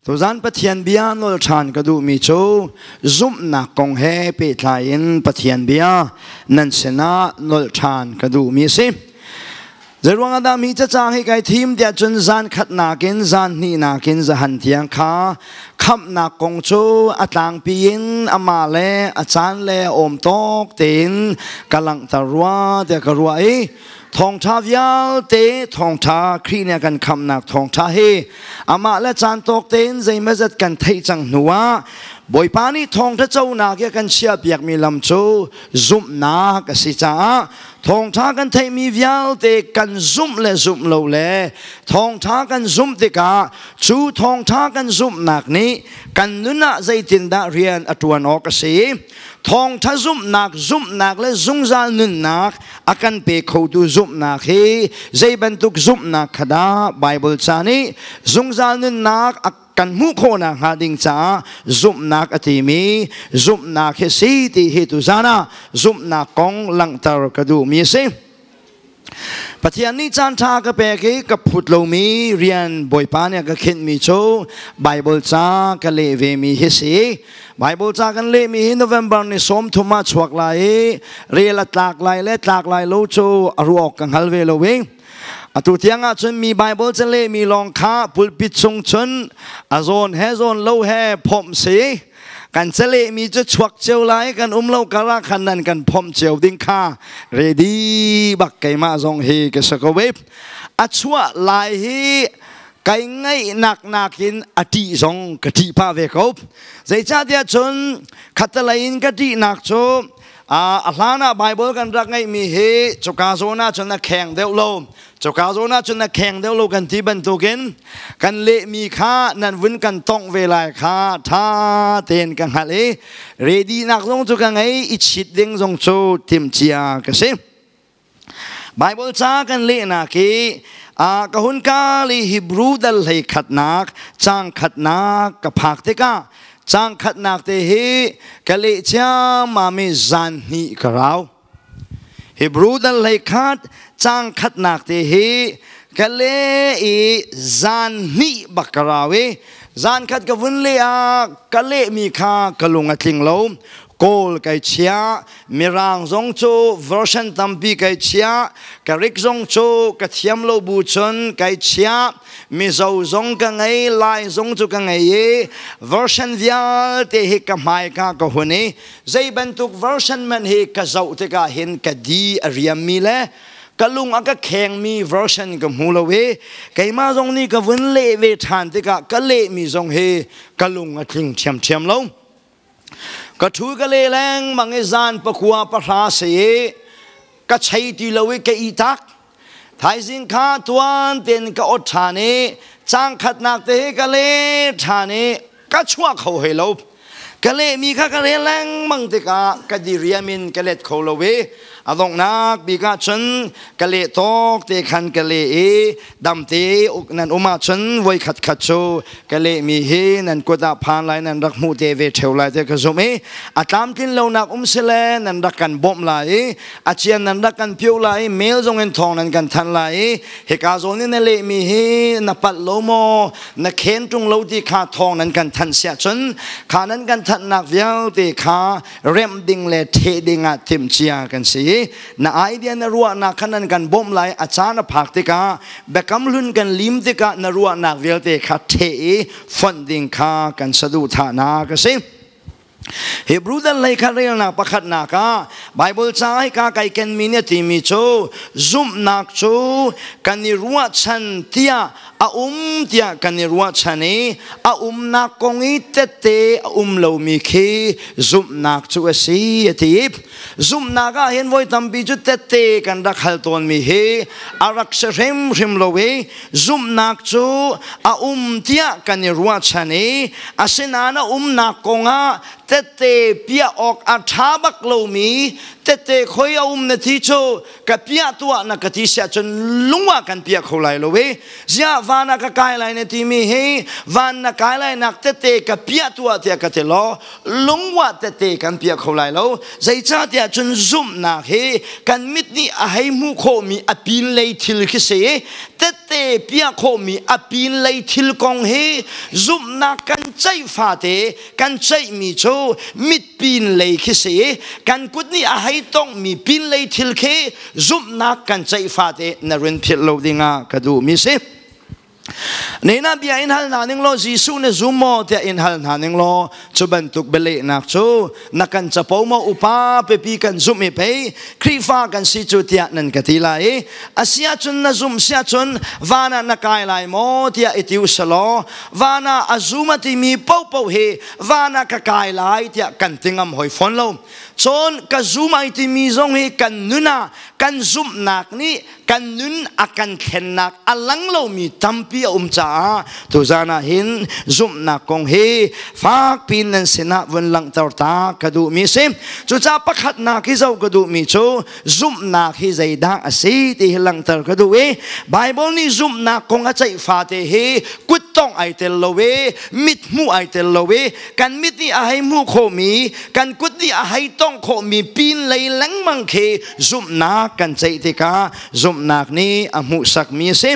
Tuzan Pathian bia nol ṭhan ka duhmi cu zumhnak kong he pehtlai in Pathian bia nan sinah nolh ṭhan ka duhmi a si. Zeiruang ah dah mi cacang hi kai thim tiah cun zan khatnak in zan hnihnak in zahan tiang kha khamhnak kong cu a tlangpi in amah le a caan le a awm tawk tein ka langhter rua tiah ka ruah i Thawngṭha vialte thawngṭha Khrih nih a kan khamhnak thawngṭha hi amah le caan tawk tein zeimazat kan theih cang hnuah Bawipa nih thawngṭha conak i a kan chiahpiakmi lam cu zumhnak a si caah thawngṭha kan theihmi vialte kan zumh le zumh lo le thawngṭha kan zumh tikah cu thawngṭha kan zumhnak nih kan nun ah zeitindah rian a ṭuan awk a si. Thawngṭha zumhnak, zumhnak le zungzal nunnak a kan pe khotu zumhnak hi zei bantuk zumhnak kha dah Baibal ca nih zungzal nunnak a kan hmuh khawhnak hnga ding caah zumhnak a timi zumhnak hi si ti hi tuzan ah zumhnak kong langhter ka duhmi a si. Pathian nih caan ṭha ka pek i ka phut lomi rian Bawipa nih a ka khinhmi cu Baibal ca ka leh vemi hi si. Baibal ca kan lehmi hi November ni 30 ah chuak lai i rel a tlak lai le tlak lai lo cu a ruak ka hngal ve lo i atu tiang ah cun mi Baibal ca lehmi lawng kha pulpit chung cun a zawn he zawn lo he phomh si. Kan calehmi cu chuak cio lai kan um lo kar ah khan nan kan phomh cio ding kha ready bak keimah zong hi ka si ko ve. A chuah lai hi kai ngaihnak nakin a ṭih zong ka ṭih pah ve ko. Zeicahtiah cun khattelei in ka ṭihnak cu a hlan ah Bible kan rak ngeihmi hi cuka zawn ah cun a kheng deuh lo. Cuka zawn ah cun a kheng deuh lo kan ti bantukin kan lehmi kha nan vun kan tongh ve lai kha ṭha tein ka hngalh i ready nak zong cu ka ngei i chit ding zong cu timhcia ka si. Bible ca kan lehnak i ka hun kal i Hebrew dal hlei khatnak caang khatnak ka phak tikah caang khatnak te hi ka leh ciammam i zan hnih ka rau. Hebrew dal hlei khat caang khatnak te hi ka le i zan hnih bak ka rau i zan khat ka vun leh ah ka lehmi kha ka lung a tling lo. Kawl kai chia, Mirang zong cu version tampi kai chia, Greek zong cu ka thiam lo bu cun kai chia, Mizo zong ka ngei, Lai zong cu ka ngei i version vialte hi ka hmai ka ka hun i zei bantuk version man hi ka zoh tikah hin ka di a riammi le ka lung a ka khengmi version ka hmu lo i keimah zong nih ka vun leh ve ṭhan tikah ka lehmi zong hi ka lung a tling ṭhiamṭhiam lo. Ka ṭhu ka le lengmang i zan pakua pahra si i ka chei ti lo i ka i tak. Thaizing kha tuan tein ka ot ṭhan i cang khatnak te hi ka le ṭhan i ka chuah kho hoi lo. Ka lehmi kha ka rel lengmang tikah ka diriam in ka let kho lo i a donghnak bik ah cun ka leh tawk te khan ka leh i damte nan um ahcun voi khat khat cu ka lehmi hi nan kut ah phan lai nan rak hmuh te ve ṭheo lai te ka zumh i a tlamtlin lonak um sile nan rak kan bawmh lai i a cian nan rak kan pio lai i mail zong in thawng nan kan thanh lai i hika zawn in na lehmi hi na palh lo maw na khen ṭung lo ti kha thawng nan kan thanh siah cun kha nan kan thanhnak vialte kha remh ding le ṭheh ding ah timhcia kan si i na idea na ruahnak kha nan kan bawmh lai a caan a phak tikah biakam hlun kan lim tikah na ruahnak vialte kha ṭheh i fonh ding kha kan saduhthahnak a si. Hebrew dal lei kha relnak pakhatnak ah Bible ca hika kai kenmi nih a timi cu zumhnak cu kan i ruahchan tiah a um tiah kan i ruahchan i a umnak kong i tette a um lomi khi zumhnak cu a si a ti. Zumhnak ah hin voi tampi cu tette kan rak hal tawnmi hi a rak si hrimhrim lo i zumhnak cu a um tiah kan i ruahchan i asinain a umnak kongah tette piah awk a ṭha bak lomi tette khoi a um na ti cu ka piah tuah na ka ti siah cun lung ah kan piah kho lai lo i ziah van ah ka kai lai na timi hi van na kai lai nak tette ka piah tuah tiah ka ti law lungwa tette kan piah kho lai lo zeicahtiah cun zumhnak hi kan mit nih a hei hmuh khawhmi a pinlei thil khi si tette tette piah khawhmi a pinlei thil kong hi zumhnak kan ceih fate kan ceihmi cu mit pinlei khi si kan kut nih a hei tonghmi pinlei thil khi zumhnak kan ceih fate na run philh lo dingah ka duhmi si. Nena bia in hal hna ning law Jesuh na zum maw tiah in hal hna ning law cu bantuk bialehnak cu na kan capo maw upa pipi kan zumh i pei Khrihfa kan si cu tiah nan ka ti lai i a si ahcun na zumh si ahcun van ah na kai lai maw tiah i ti usalaw van ah a zum a timi paohpaoh hi van ah ka kai lai tiah kan ti ngam hoi fawn lo. Cun ka zum ai timi zong hi kan nun ah kan zumhnak nih kan nun a kan thlennak a lang lomi tampi a um caah tuzan ah hin zumhnak kong hi fakpi nan sinah vun langhter ta ka duhmi si. Cucaah pakhatnak hi zoh ka duhmi cu zumhnak hi zeidah a si ti hi langhter ka duh i Bible nih zumhnak kong a ceih fate hi kuttong ai tel lo i mit hmuh ai tel lo i kan mit nih a hei hmuh khawhmi kan kut nih a hei tongh khawhmi pin lei lengmang khi zumhnak kan ceih tikah zumhnak nih a hmuhsakmi a si.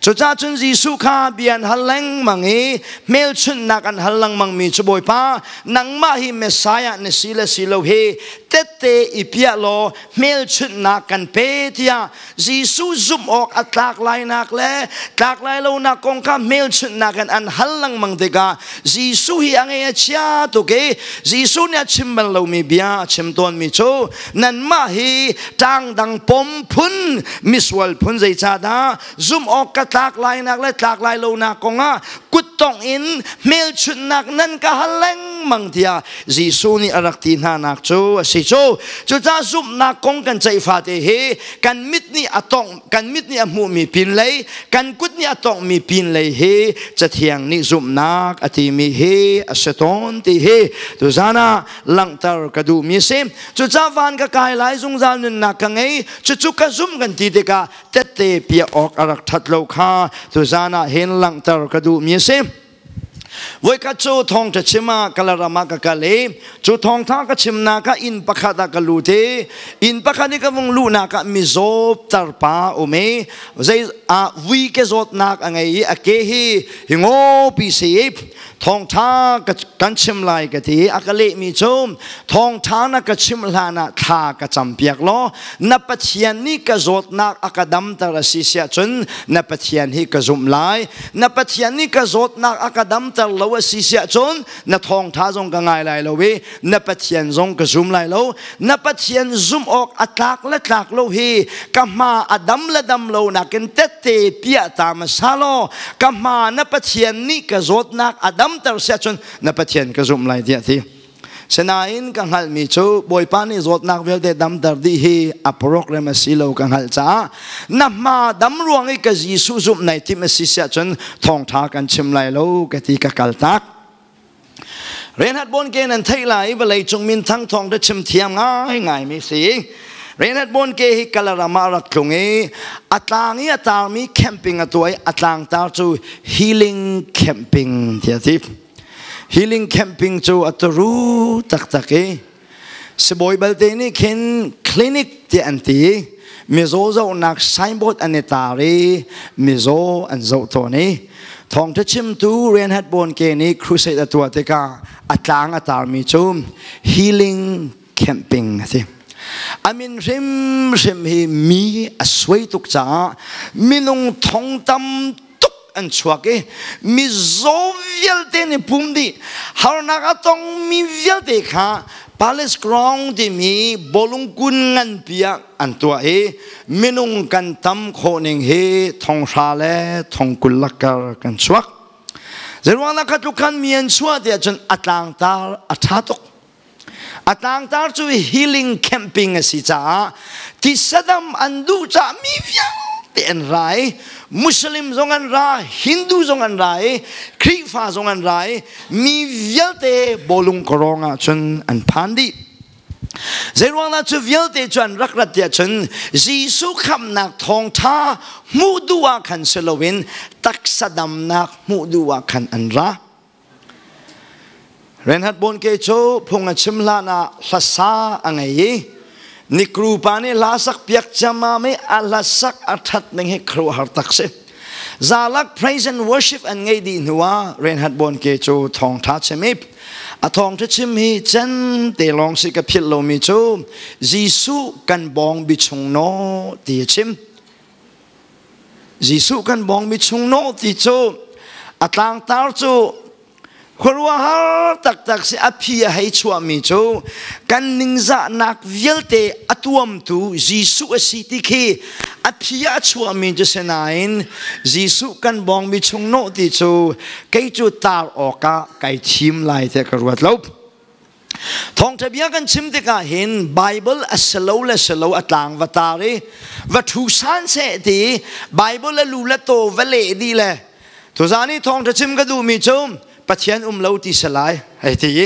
Cucaah cun Jesuh kha bia an hal lengmang i hmelchunhnak an hal lengmangmi cu Bawipa nangmah hi Messiah na si le si lo hi tette i piah law hmelchunhnak kan pe tiah Jesuh zumh awk a tlak lainak le tlak lai lonak kong kha hmelchunhnak in an hal lengmang tikah Jesuh hi a ngei a chia tuk i Jesuh nih a chim bal lomi bia a chim tawnmi cu nanmah hi ṭangdang pom phun misual phun zeicahdah zumh awk ka tlak lainak le tlak lai lonak kongah kuttongh in hmelchunhnak nan ka hal lengmang tiah Jesuh nih a rak ti hna nak cu a si cu. Cucaah zumhnak kong kan ceih fate hi kan mit nih a tongh kan mit nih a hmuhmi pinlei kan kut nih a tonghmi pinlei hi Cathiang nih zumhnak a timi hi a si tawn ti hi tuzan ah langhter ka duhmi a si. Cucaah van ka kai lai zungzal nunnak ka ngei cucu ka zumh kan ti tikah tette piah awk a rak ṭhat lo kha tuzan ah hin langhter ka duhmi a si. Voikhat cu thawngṭha chim ah Kalaram ah ka kal i cu thawngṭha ka chimnak ah inn pakhat ah ka lut i inn pakhat i ka vung luhnak ah mizaw tarpa um i zei ah vui ke zawtnak a ngei i a ke hi hi ngawpi si i thawngṭha kan chim lai ka ti a ka lehmi cu thawngṭha na ka chim hlan ah thla ka campiak law na Pathian nih ka zawtnak a ka damter a si siah cun na Pathian hi ka zumh lai na Pathian nih ka zawtnak a ka damter lo a si siah cun na thawngṭha zong ka ngai lai lo i na Pathian zong ka zum lai lo na Pathian zumh awk a tlak le tlak lo hi ka hma a dam le dam lo nakin tette piah ta hmasa law ka hma na Pathian nih ka zawtnak a damter siah cun na Pathian ka zumh lai tiah ti. Sinain ka hngalhmi cu Bawipa nih zawtnak vialte damter dih hi a program a si lo ka hngalh caah na hma dam ruang i ka Jesuh zumh nai timh a si siah cun thawngṭha kan chim lai lo ka ti ka kal tak. Reinhard Bonnke nan theih lai i vawlei cung minthang thawngṭha chim thiam ngaingaimi si. Reinhard Bonnke hi Kalaram ah a rak tlung i a tlang i a tarmi camping a tuah i a tlangtar cu healing camping tiah a ti. Healing camping cu a turu taktak i sibawi balte nih khin clinic tiah an ti. Mizaw zohnak signboard an i tar i mizaw an zoh tawn i thawngṭha chimtu Reinhard Bonnke nih crusade a tuah tikah a tlang a tarmi cu healing camping a si. A min hrimhrim hi mi a suai tuk caah minung thong tam tuk an chuak i mizaw vialte nih pum dih harnak a tongmi vialte kha Palace Ground timi bawlung kun nganpi ah an tuah i minung kan tam khawh ning hi thonghra le thongkul lakar kan chuak. Zeiruang dah kha tluk khan mi an chuah tiah cun a tlangtar a ṭha tuk. A tlangtar cu healing camping a si caah tisadam an duh caah mi vialte an ra i Muslim zong an ra, Hindu zong an ra i Khrihfa zong an ra i mi vialte bawlung kawrawng ah cun an phan dih. Zeiruang dah cu vialte cu an rak rat tiah cun Jesuh khamhnak thawngṭha hmuh duh ah khan si loin taksa damnak hmuh duh ah khan an ra. Reinhard Bonnke cu phung a chim hlan ah hlasa a ngei i Nikru pa nih hla sak piak ciammam i a hlasak a ṭhat ning hi khuaruahhar tak si. Zalak praise and worship an ngei dih hnu ah Reinhard Bonnke cu thawngtha chim i a thawngtha chim hi cen te lawng si ka philh lomi cu Jesuh kan bawng bi chung naw ti a chim. Jesuh kan bawng bi chung naw ti cu a tlangtar cu khuaruahhar taktak si a phi a hei chuahmi cu kan ningzahnak vialte a tuamtu Jesuh a si ti khi a phi a chuahmi cu si nain Jesuh kan bawngmi chung nawh ti cu kei cu tar awkah kai thim lai tiah ka ruat lo. Thawngṭha bia kan chim tikah hin Bible a si lo le si lo a tlang va tar i va ṭhu san seh ti Bible a lu le taw va leh dih le tuzaan i thawngṭha chim ka duhmi cu Pathian um lo ti si lai hei ti i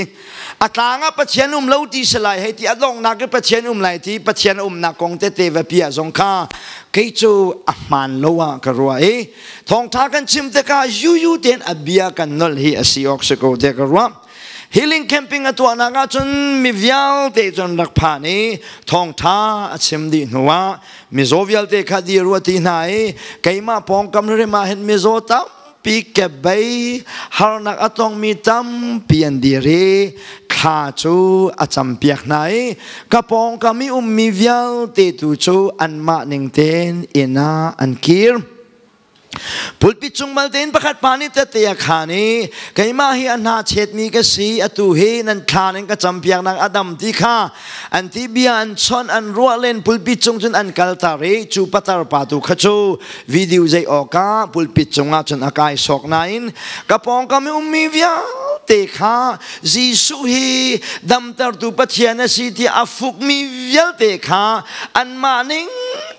a tlang ah Pathian um lo ti si lai hei ti a donghnak i Pathian um lai ti Pathian a umnak kong tete va piah zong kha kei cu a hmaan lo ah ka ruah i thawngṭha kan chim tikah yuyu tein a bia kan nolh hi a si awk si ko tiah ka ruah. Healing camping a tuahnak ahcun mi vialte cun rak phan i thawngṭha a chim dih hnuah mizaw vialte kha dir u a ti hna i keimah pawngkam rim ah hin mizaw tampi kebei harnak a tongmi tampi an dir i thla cu a campiak hna i ka pawngkam i ummi vialte tu cu anmah ning tein inn ah an kir. Pulpit cung mal tein pakhat pa nih tette a khaan i keimah hi a hna chetmi ka si, atu hi nan thlan in ka campiaknak a dam ti kha an ti bia an chawnh an ruah len. Pulpit cung cun an kaltar i cu patar pa tu kha cu video zei awkah pulpit cungah cun a kai sawk nain ka pawngkam i ummi vialte kha Jesuh hi damtertu Pathian a si tiah a fukmi vialte kha anmah ning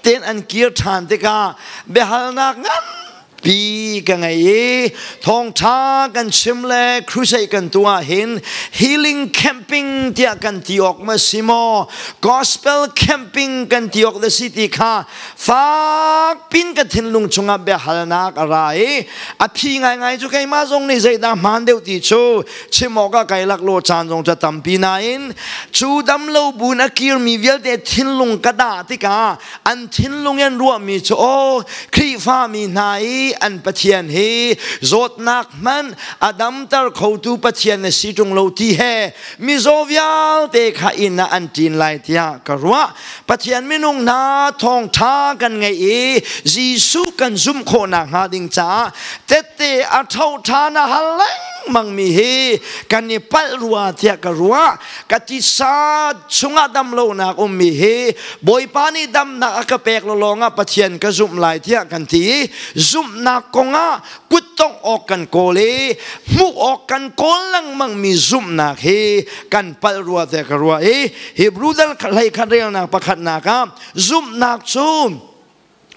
tein an kir ṭhan tikah biahalnak nganpi ka ngei i thawngṭha kan chim le crusade kan tuah hin healing camping tiah kan ti awk ma si maw, gospel camping kan ti awk da si ti kha fak pin ka thinlung chungah biahalnak a ra i a phi ngaingai cu keimah zong nih zeidah hmaan deuh ti cu chim awk ah kai lak lo caan zong ca tampi nain cu dam lo buin a kirmi vialte thinlung ka dah tikah an thinlung in ruahmi cu aw Khrihfami hna i an Pathian hi zawtnak hmanh a damter khotu Pathian na si ṭung lo ti he mizaw vialte kha inn ah an ṭin lai tiah ka ruah. Pathian minung hna thawngṭha kan ngeih i Jesuh kan zumh khawh nakhnga ding caah tette a ṭho ṭhan a hal lengmangmi hi kan i palh rua tiah ka ruah. Ka tisa chungah damlonak ummi hi Bawipa nih damnak a ka pek lawng ah Pathian ka zumh lai tiah kan ti i zumhnak kongah kuttongh awk kan kawl i hmuh awk kan kawl lengmangmi zumhnak hi kan palh rua tiah ka ruah i Hebrew dal hlei khat relnak pakhatnak ah zumhnak cu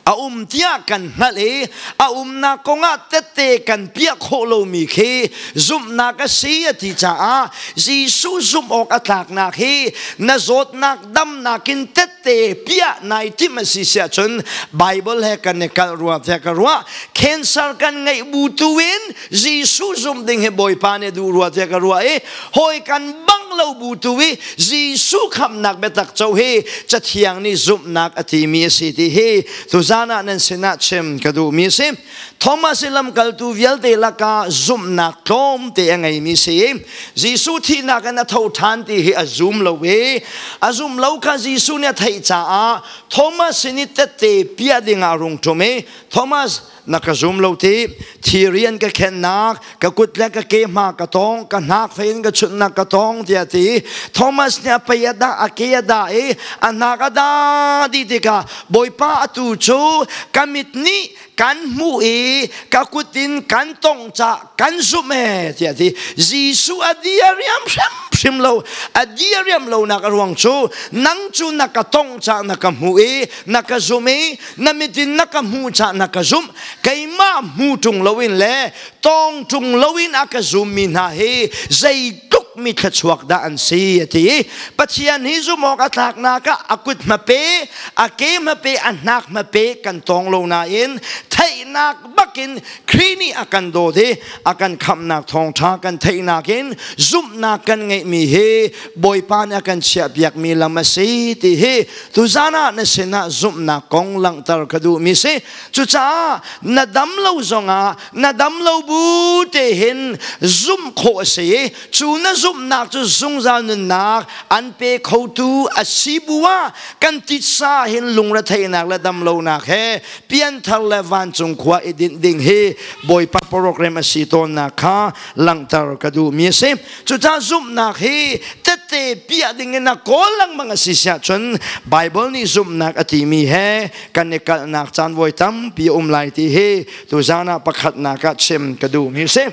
a um tiah kan hngalh i a umnak kongah tette kan piah khawh lomi khi zumhnak a si a ti caah Jesuh zumh awk a tlaknak hi na zawtnak damnak in tette piah nai timh a si siah cun Bible he kan i kalh rua tiah ka ruah. Cancer kan ngeih bu tu in Jesuh zumh ding hi Bawipa nih duh rua tiah ka ruah i hawi kan bang lo bu tu i Jesuh khamnak biatak co hi Cathiang nih zumhnak a timi a si ti hi tuzan ah nan sinah chim ka duhmi a si. Thomas i lamkaltu vialte lakah zumhnak tlawmte a ngeimi si i Jesuh thihnak in a tho ṭhan ti hi a zum lo i a zum lo kha Jesuh nih a theih caah Thomas sin i tette piah dingah a rung ṭum i, Thomas, na ka zum lo ti, thiri an ka khennak ka kut le ka ke hma ka tong, ka hnak fei in ka chunhnak ka tong, tiah ti. Thomas nih a pei a dah, a ke a dah i a hnak a dah dih tikah, Bawipa, atu cu ka mit nih kan hmuh i ka kut in kan tongh ca kan zumh e, tiah ti. Jesuh a diariam hrimhrim lo. A diariam lonak a ruang cu nang cu na ka tongh ca na ka hmuh i na ka zumh i na mit in na ka hmuh cah na ka zumh. Keimah hmu ṭung loin le tawng ṭung loin a ka zummi hna hi zeitluk mi thluachuak dah an si, a ti i Pathian hi zumh awk a tlaknak ah a kut hmape, a ke hmape, a hnak hmape kan tawng lo nain theihnak bakin Khrih nih a kan dawt i a kan khamhnak thawngṭha kan theihnak in zumhnak kan ngeih. ngeihmi hi Bawipa nih a kan chiahpiakmi lam a si ti hi tuzan ah na sinah zumhnak kong langhter ka duhmi si. Cucaah na dam lo zongah na dam lo bu te hin zumh khawh a si i cu na zumhnak cu zungzal nunnak an pe khotu a si bu ah kan titsa hin lungretheihnak le damlonak he pianthar le vancung khua i dinh ding hi Bawipa program a si tawnnak kha langhter ka duhmi a si. Cucaah zumhnak hi tette piah ding in a kawl lengmang a si siah cun Bible nih zumhnak a timi he kan i kalhnak caan voi tampi a um lai ti hi tuzaan ah pakhatnak ah chim ka duhmi a si.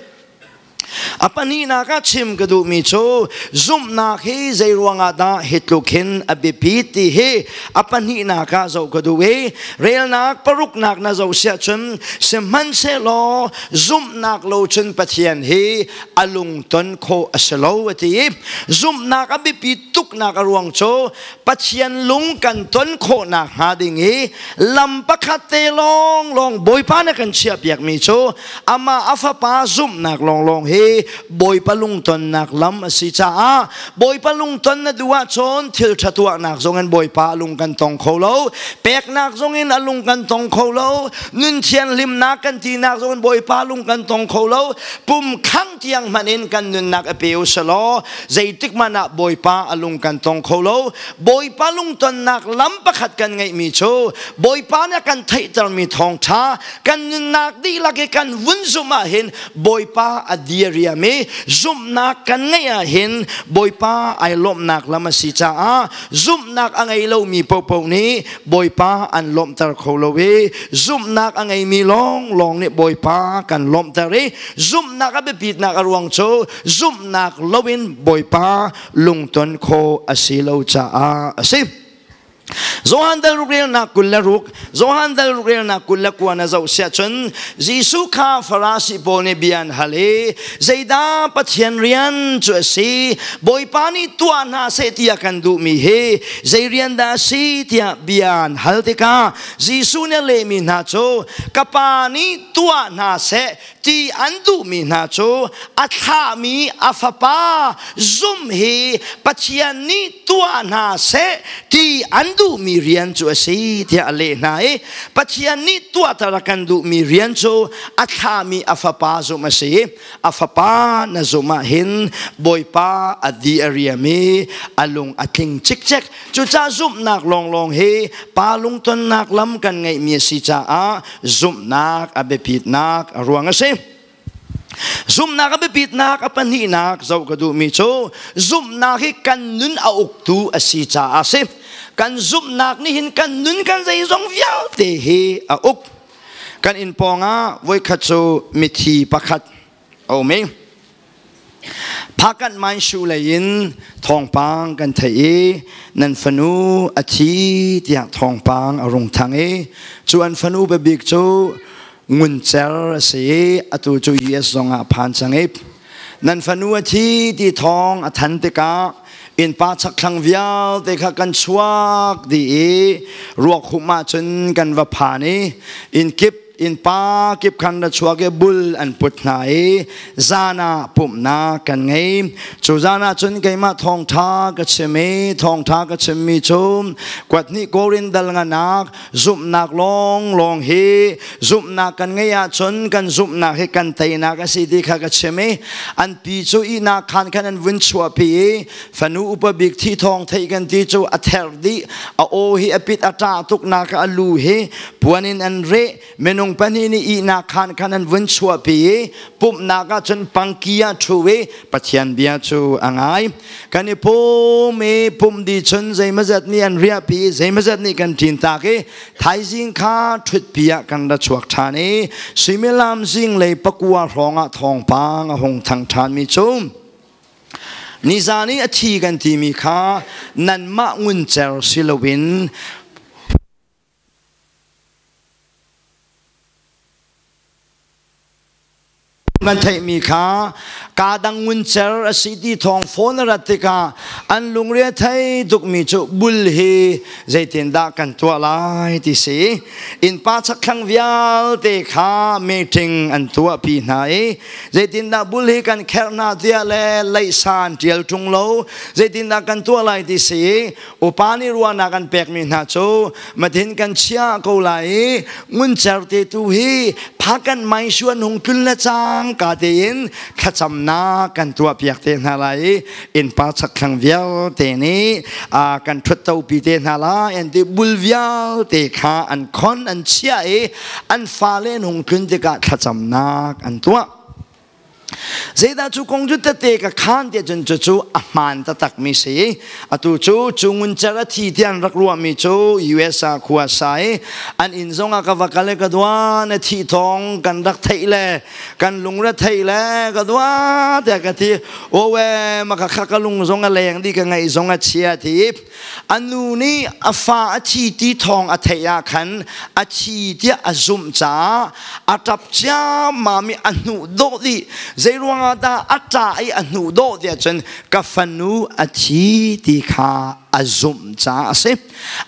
A pahnihnak ah chim ka duhmi cu zumhnak hi zei ruangah dah hi tluk hin a biapit ti hi a pahnihnak ah zoh ka duh i relnak paruknak na zoh siah cun sihmanhsehlaw zumhnak lo cun Pathian hi a lungton khawh a si lo a ti i zumhnak a biapi tuknak a ruang cu Pathian lung kan ton khawhnak hnga ding i lam pakhat te lawnglawng Bawipa na kan chiahpiakmi cu amah a fapa zumhnak lawnglawng hi Bawipa lungtonnak lam a si caah Bawipa lungton na duh ahcun thil ṭha tuahnak zong in Bawipa a lung kan tong kho lo, peknak zong in a lung kan tong kho lo, nun thianhlimnak kan tinak zong in Bawipa lung kan tong kho lo. Pum khang tiang hmanh in kan nunnak a pe u selaw zeitik hmanh ah Bawipa a lung kan tong kho lo. Bawipa lungtonnak lam pakhat kan ngeihmi cu Bawipa nih a kan theihtermi thawngṭha kan nunnak dihlak i kan vun zumh ahhin Bawipa a diriam i zumhnak kan ngeih ahhin Bawipa ai lawmhnak lam a si caah zumhnak a ngei lomi paohpaoh nih Bawipa an lawmhter kho lo i zumhnak a ngeimi lawnglawng nih Bawipa kan lawmhter i zumhnak a biapitnak a ruang cu zumhnak loin Bawipa lungton khawh a si lo caah a si. Johan dal rukrelnak 26, Johan dal rukrelnak 29 na zoh siah cun Jesuh kha Farasi pawl nih bia an hal i zeidah Pathian rian cu a si, Bawipa nih tuah hna seh tiah kan duhmi hi zei rian dah a si tiah bia an hal tikah Jesuh nih a lehmi hna cu ka Pa nih tuah hna seh ti an duhmi hna cu a thlahmi a fapa zumh hi Pathian nih tuah hna seh ti an duhmi rian cu a si tiah a leh hna i Pathian nih tuahter a kan duhmi rian cu a thlahmi a fapa zumh a si. A fapa na zumh ah hin Bawipa a di a riam i a lung a tling cikcek. Cucaah zumhnak lawnglawng hi pa lungtonnak lam kan ngeihmi a si caah zumhnak a biapitnak a ruang a si. Zumhnak a biapitnak a pahnihnak zoh ka duhmi cu zumhnak hi kan nun a uktu a si caah a si. Kan zumhnak nih hin kan nun kan zeizong vialte hi a uk. Kan inn pawngah voikhat cu mithi pakhat a um i Phakanh Manshu lei in thawngpang kan theih i nan fanu a thi tiah thawngpang a rung thang i cu an fanu biabik cu nguncer a si i atu cu US zong ah a phan cang i nan fanu a thi ti thawng a than tikah innpa chakthlang vialte kha kan chuak dih i ruak humh ahcun kan va phan i inn kip innpa kip khan ra chuak i bul an put hna i zan ah pumhnak kan ngei. Cu zan ah cun keimah thawngṭha ka chim i thawngṭha ka chimmi cu kuathnih Korin dal nganak zumhnak lawnglawng hi zumhnak kan ngeih ahcun kan zumhnak hi kan teinak a si ti kha ka chim i an pi cu ihnak khan khan an vun chuahpi i fanu upa bik thi thawng theih kan ti cu a therh dih, a aw hi a pit a ṭah tuknak a lu hi puan in an reh. Minung pahnih nih ihnak khaan khan an vun chuahpi i pumhnak ah cun pangki ah ṭhu i Pathian bia cu a ngai. Kan i pum i pumh dih cun zeimawzat nih an riahpi i zeimawzat nih kan ṭin tak i thaizing kha ṭhutpi ah kan ra chuak ṭhan i suimilam zinglei 9 hrawng ah thawngpang a hung thang ṭhanmi cu nizan i a thi kan timi kha nanmah nguncer si loin kan theihmi kha kaa dang nguncer a si ti thawng phone a rat tikah An lungre a thei tukmi cu bul hi zeitindah kan tuah lai ti si. Innpa chakthlang vialte kha meeting an tuahpi hna i zeitindah bul hi kan kherh hna tiah le leihsa an ṭial ṭung lo, zeitindah kan tuah lai ti si. Upa nih ruahnak an pekmi hna cu mathin kan chia ko lai i nguncer te tu hi phakan maisuan hung tlun le cang ka tein thlacamnak kan tuah piak te hna lai i innpa chakthlang vialte nih kan ṭhuttopi te hna lai an ti. Bul vialte kha an khon an chiah i an fale an hung tlun tikah thlacamnak an tuah. Zeidah cu kong cu tete ka khaan tiah cun cucu a hmaan taktakmi si. Atu cu cu nguncer a thi tiah an rak ruahmi cu US ah khua sa i an inn zong ah ka va kal i ka dua na thih thawng kan rak theih le kan lungre theih le ka dua tiah ka ti. Awe ma ka kha ka lung zong a leng di ka ngaih zong a chia ti. A nu nih a fa a thi ti thawng a theih ah khan a thi tiah a zumh caah a ṭap ciammam i a hnuh dawh dih. Zei ruangah dah a ṭah i a hnuh dawh tiah cun ka fanu a thi ti kha a zumh caah a si.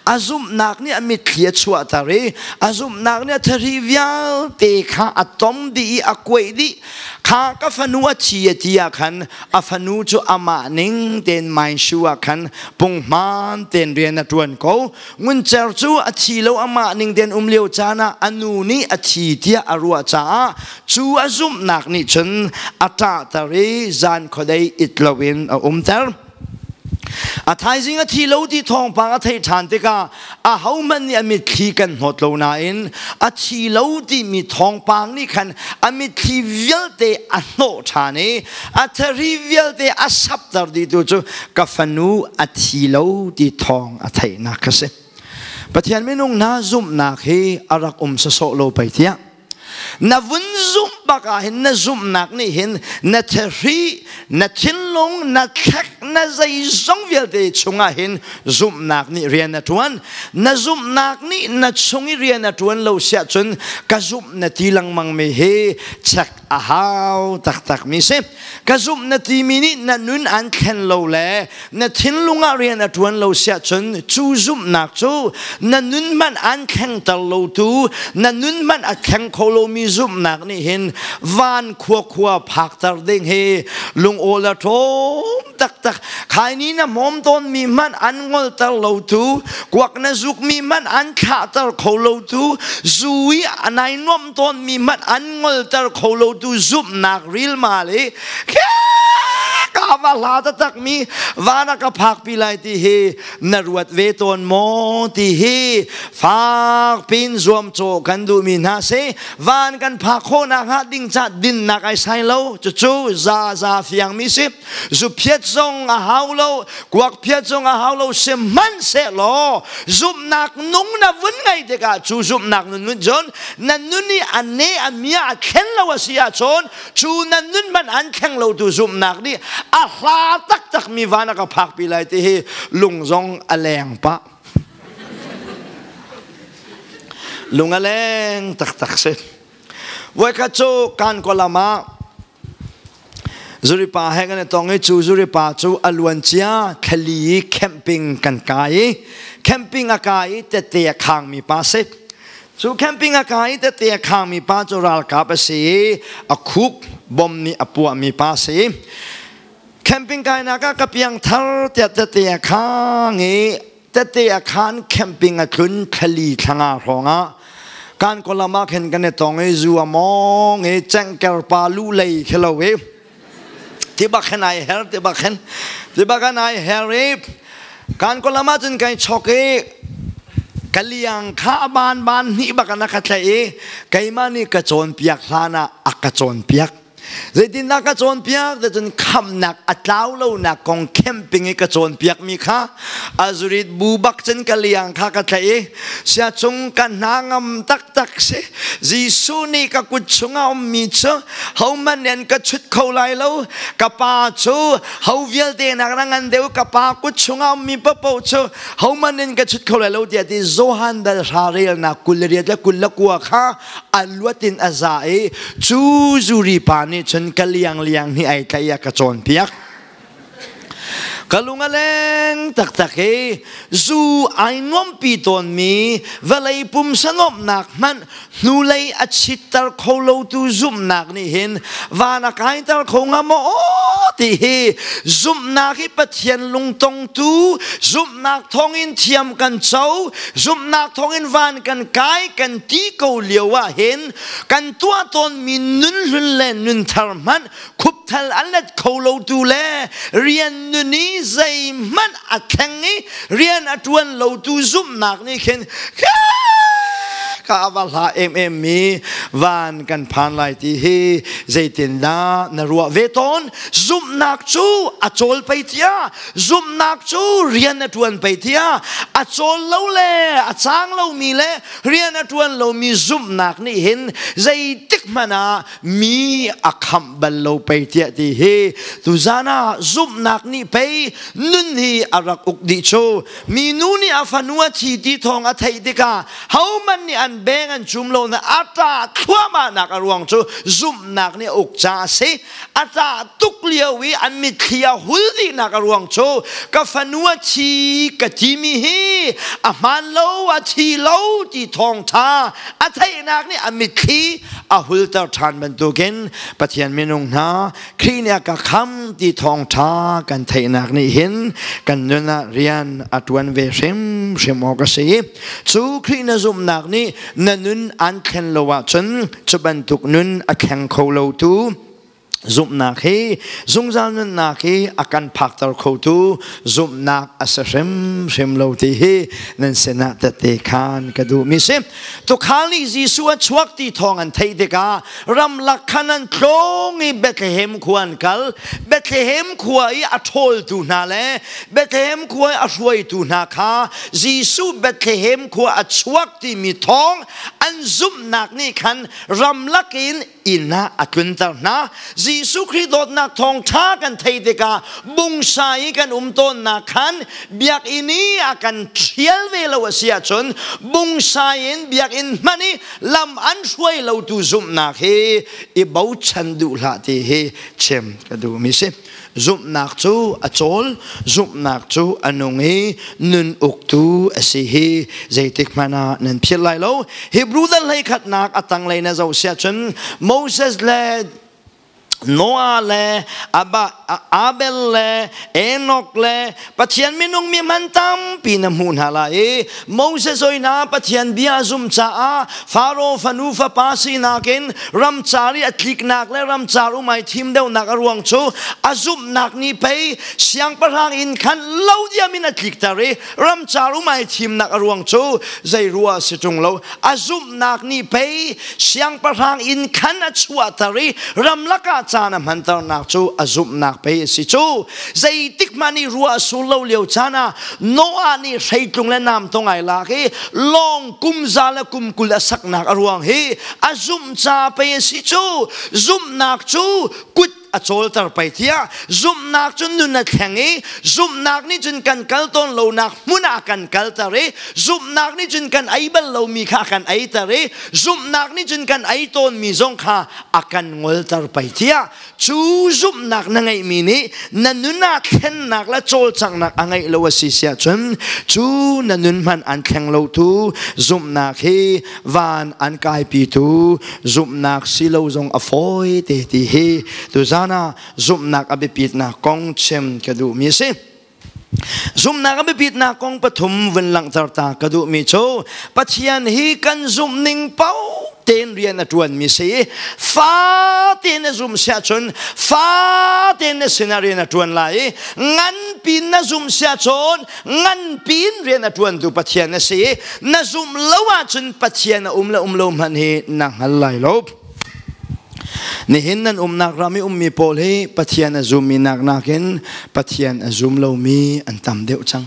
A zumhnak nih a mitthli a chuahter i a zumhnak nih a thari vialte kha a tom dih i a kuaih dih. Kha ka fanu a thi a ti ah khan a fanu cu amah ning tein Mainshu ah khan punghman tein rian a ṭuan ko. Nguncer cu a thi lo, amah ning tein um lio caan ah a nu nih a thi tiah a ruah caah cu a zumhnak nih cun a ṭahter i zan khuadei it loin a umter. A thaizing a thi lo ti thawngpang a theih ṭhan tikah ahohmanh nih a mitthli kan hnawt lo nain a thi lo timi thawngpang nih khan a mitthli vialte a hnawh ṭhan i a thari vialte a sapter dihtu cu ka fanu a thi lo ti thawng a theihnak a si. Pathian minung hna, zumhnak hi a rak um sawsawh lo pei tiah na vun zumh bak ah hin na zumhnak nih hin na thahri, na thinlung, na thlek, na zeizong vialte chungah hin zumhnak nih rian a ṭuan. Na zumhnak nih na chung i rian a ṭuan lo siah cun ka zumh na ti lengmang mi hi check a hau taktak mi si. Ka zumh na timi nih na nun an thlen lo le na thinlung ah rian a ṭuan lo siah cun cu zumhnak cu na nun hmanh an thlengter lo tu, na nun hmanh a thleng kho lomi zumhnak nih hin van khua khua phakter ding hi lungawl a ṭhawm taktak. Khaini na hmawm tawnmi hmanh an ngolter lo tu, kuak na zukmi hmanh an thlahter kho lo tu, zu i a nai nuamh tawnmi hmanh an ngolter kho lo tu zumhnak rilmal i ka va hla taktak mi van a ka phakpi lai ti hi na ruat ve tawn maw ti hi fak pin zuamcawh kan duhmi hna si. Van kan phak khawhnak hnga ding ca dinnak ai sai lo, cucu za za fiang mi si. Zuphiat zong a hau lo, kuak phiat zong a hau lo, sihmanhsehlaw zumhnak nung na vun ngei tikah cu zumhnak nun nun cun na nun i a ne a mia a thlen lo a si ahcun cu na nun hmanh an thleng lo tu zumhnak nih a hla taktak mi van a ka phakpi lai ti hi lung zong a leng pah, lung a leng taktak si. Voikhat cu kan kolam ah Zuripa he kan i tong i cu zuripa cu a luancia thlali i camping kan kai i camping a kai i tette a khangmi pa si. Cu camping a kai i tette a khangmi pa cu ralkap a si i a khuk bom nih a puahmi pa si. Camping kainak ah ka piang thar tiah tette a khang i tette a khan camping a tlun thlali thlanga hrawng ah kan kolam ah khin kan i tong i zu a mawng i cengker pa lu lei khi lo i ti bak khin ai her, ti bak khin, ti bak kan ai her i kan kolam ah cun kai chok i ka liang kha a ban ban hnih bak an ka tlaih i keimah nih ka cawnpiak hlan ah a ka cawnpiak. Zeitindah ka cawnpiak? Cun khamnak a tlau lonak kong camping i ka cawnpiak mi kha azurit bu bak cun ka liang kha ka tlaih i sia cung ka hna ngam taktak si. Jesuh nih ka kut chungah ummi cu hohmanh nih an ka chut kho lai lo, ka pa cu ho vialte nak na ngan deuh, ka pa kut chungah ummi paohpaoh cu hohmanh nih an ka chut kho lai lo tiah ti Johan dal hra relnak 28 le 29 kha a luat in a za i cu zuri pa nih cun ka liang liang nih ai tlaih a ka cawnpiak. Ka lung a leng taktak i zu ai nuampi tawnmi vawlei pumsa nuamhnak hmanh hnulei a chitter kho lotu zumhnak nih hin van a kaiter kho hnga maw ti hi zumhnak hi Pathian lungtongtu, zumhnak thawngin thiam kan co, zumhnak thawngin van kan kai kan ti ko lio ah hin kan tuah tawnmi nun hlun le nun thar hmanh khupthal a let kho lotu le rian nun i zeihmanh a thleng i rian a ṭuan lotu zumhnak nih khin ka va hla em em mi van kan phan lai ti hi zeitindah na ruah ve tawn? Zumhnak cu a cawl pei tia, zumhnak cu rian a ṭuan pei tia, a cawl lo le a cang lomi le rian a ṭuan lomi zumhnak nih hin zeitik hmanh ah mi a khamh bal lo pei tiah ti hi tuzan ah zumhnak nih pei nun hi a rak uk dih cu. Minu nih a fanu a thi ti thawng a theih tikah hohmanh nih an beng an cum lo na a ṭah thluahmah nak a ruang cu zumhnak nih a uk caah a si. A ṭah tuk lio i an mitthli a hul dihnak a ruang cu ka fanu a thi ka timi hi a hmaan lo, a thi lo ti thawngṭha a theihnak nih a mitthli a hulter ṭhan bantukin Pathian minung hna, Khrih nih a ka kham ti thawngṭha kan theihnak nih hin kan nun ah rian a ṭuan ve hrimhrim awk a si. Cu Khrih na zumhnak nih na nun an thlen lo ahcun cu bantuk nun a thleng kho lotu zumhnak hi zungzal nunnak hi a kan phakter khotu zumhnak a si hrimhrim lo ti hi nan sinah tette khan ka duhmi si. Tukhal nih Jesuh a chuak ti thawng an theih tikah ramlak khan an tlawng i Bethlehem khua an kal. Bethlehem khua i a ṭhawltu hna le Bethlehem khua i a hruaitu hna kha Jesuh Bethlehem khua a chuak timi thawng an zumhnak nih khan ramlak in inn ah a tlunter hna. Jesuh Khrih dawtnak thawngṭha kan theih tikah bungsa i kan um tawnnak khan biakinn i a kan ṭhial ve lo a si ahcun bungsa in biakinn hmanh i lam an hruai lotu zumhnak hi i bochan duh hlah ti hi chim ka duhmi si. Zumhnak cu a cawl, zumhnak cu a nung i nun uktu a si hi zeitik hmanh ah nan philh lai lo. Hebrew dal 11nak a tanglei na zoh siah cun Moses le Noah le Abel le Enoch le Pathian minung mi hman tampi na hmuh hna lai i Moses oi hna Pathian bia zum caah Faro fanu fapa sinak in ramcar i a tliknak le ramcar um ai thim deuhnak a ruang cu a zumhnak nih pei siangpahrang inn khan lo diam in a tlikter i ramcar um ai thimnak a ruang cu zei rua si ṭung lo. A zumhnak nih pei siangpahrang inn khan a chuahter i ramlak ah caan a hmanternak cu a zumhnak pei a si cu. Zeitik hmanh i ruah sur lo lio caan ah Noah nih hreitlung le namtong ai lak i lawng kum za le kum 20 a saknak a ruang hi a zumh ca pei a si cu. Zumhnak cu kut a cawlter pei tiah zumhnak cu nun a thleng i zumhnak nih cun kan kal tawn lonak hmun ah kan kalter i zumhnak nih cun kan ei bal lomi kha a kan eiter i zumhnak nih cun kan ei tawnmi zong kha a kan ngolter pei tiah cu zumhnak na ngeihmi nih na nun ah thlennak le cawlcanghnak a ngeih lo a si siah cun cu na nun hmanh an thleng lotu zumhnak hi van an kaipitu zumhnak si lo zong a fawi te ti hi tuzan ah zumhnak a biapitnak kong chim ka duhmi a si. Zumhnak a biapitnak kong pathum vun langhter ta ka duhmi cu Pathian hi kan zumhning paoh tein rian a ṭuanmi si i fa tein na zum siah cun fa tein na sinah rian a ṭuan lai i nganpi na zumh siah cun nganpi in rian a ṭuantu Pathian na si i na zumh lo ahcun Pathian a um le um lo hmanh hi na hngal lai lo. Nihin nan umnak ram i ummi pawl hi Pathian a zummi nak nakin Pathian a zum lomi an tam deuh cang.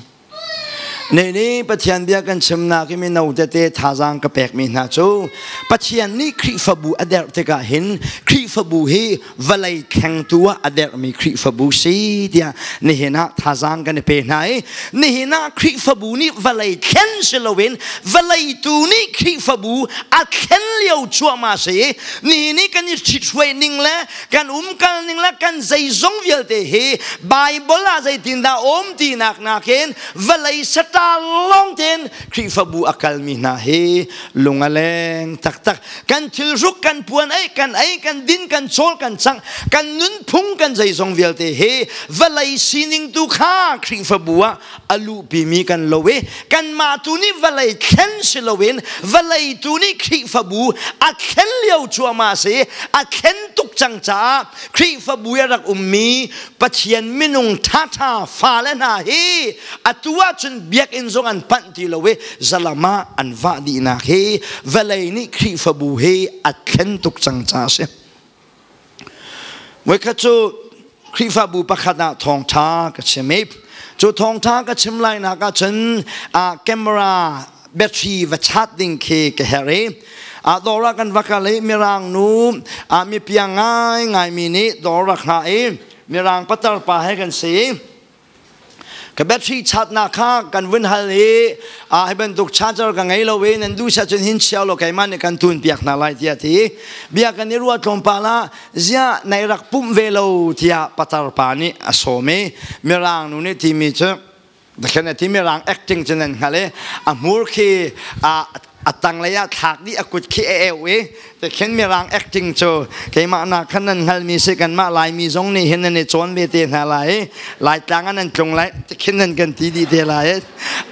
Ne nih Pathian bia kan chimnak i mino tete thazaang ka pekmi hna cu Pathian nih Khrihfabu a derh tikah hin Khrihfabu hi vawlei thlengtu ah a derhmi Khrihfabu si tiah nihin ah thazaang kan i pe hna i nihin ah Khrihfabu nih vawlei thlen si loin vawlei tu nih Khrihfabu a thlen lio cuahmah si i nihin i kan i ṭhithruai ning le kan umkal ning le kan zeizong vialte hi Bible ah zeitindah um tinak nakin vawlei sata lawng tein Khrihfabu a kalmi hna hi lung a leng taktak. Kan thilhruk kan puan ei kan ei kan din kan chawl kan chang kan nunphung kan zeizong vialte hi vawlei sining tu kha Khrihfabu ah a luhpimi kan lo i kanmah tu nih vawlei thlen si loin vawlei tu nih Khrihfabu a thlen lio cuahmah si a thlen tuk cang caah Khrihfabu i a rak ummi Pathian minung ṭhaṭha fale hna hi atu ahcun biakinn zong an panh ti lo i zalam ah an vah dihnak hi vawlei nih Khrihfabu hi a thlen tuk cang caah a si. Voikhat cu Khrihfabu pakhat ah thawngṭha ka chim i cu thawngṭha ka chim lainak ahcun camera battery va chat ding khi ka herh i dawr ah kan va kal i mirang nu mipiang ngai ngaimi nih dawr rak hngah i mirang patar pa he kan si. Ka battery chatnak kha kan vun hal i hi bantuk charger ka ngei lo i nan duh siah cun hin chia law keimah nih kan tun piak hna lai tiah ti. Bia kan i ruah tlawmpal ah ziah nai rak pumh ve lo tiah patar pa nih a sawm i mirang nu nih timi cu khen a ti. Mirang acting cu nan hngal i a hmur khi a tanglei ah thlak dih, a kut khi a eu i te khin mirang acting cu keimah na khan nan hngalmi si. Kanmah Laimi zong nih hin nan i cawn ve te hna lai, Laitlang ah nan tlung lai te khin nan kan ti dih te lai.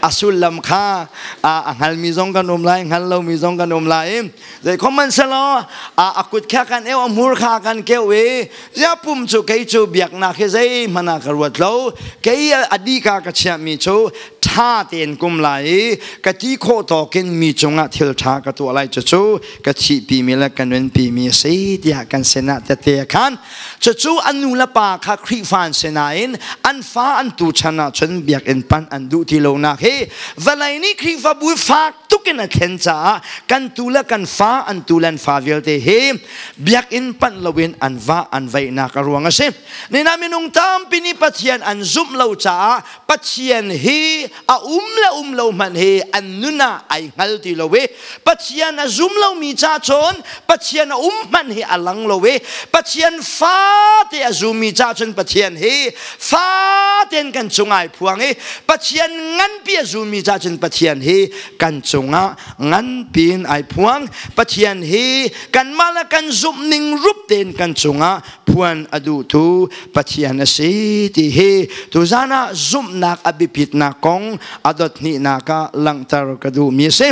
A sullam kha a hngalmi zong kan um lai, hngal lomi zong kan um lai. Zei khom man selaw a kut kha kan eu, a hmur kha kan keu i zia pum cu kei cu biaknak hi zei hmanh ah ka ruat lo, kei a di ka ka chiahmi cu ṭha tein kum lai i ka ti khawh tawkin mi cungah thil ṭha ka tuah lai, cucu ka thihpimi le ka nunpimi a si tiah kan sinah tete a khan. Cucu an nu le pa kha Khrihfa an si nain an fa an tu chan ahcun biakinn panh an duh ti lonak hi vawlei nih Khrihfabu fak tukin a thlen caah kan tu le kan fa an tu le an fa vialte hi biakinn panh loin an va an veihnak a ruang a si. Nina minung tampi nih Pathian an zumh lo caah Pathian hi a um le um lo hmanh hi an nun ah ai hngal ti lo i Pathian a zum lomi ca cun Pathian a um hmanh hi a lang lo i Pathian fate a zummi ca cun Pathian hi faten kan cung ai phuang i Pathian nganpi a zummi ca cun Pathian hi kan cungah nganpi in ai phuang. Pathian hi kanmah le kan zumh ning rup tein kan cungah phuan a duhtu Pathian a si ti hi tuzan ah zumhnak a biapitnak kong a dot hnihnak ah langhter ka duhmi a si.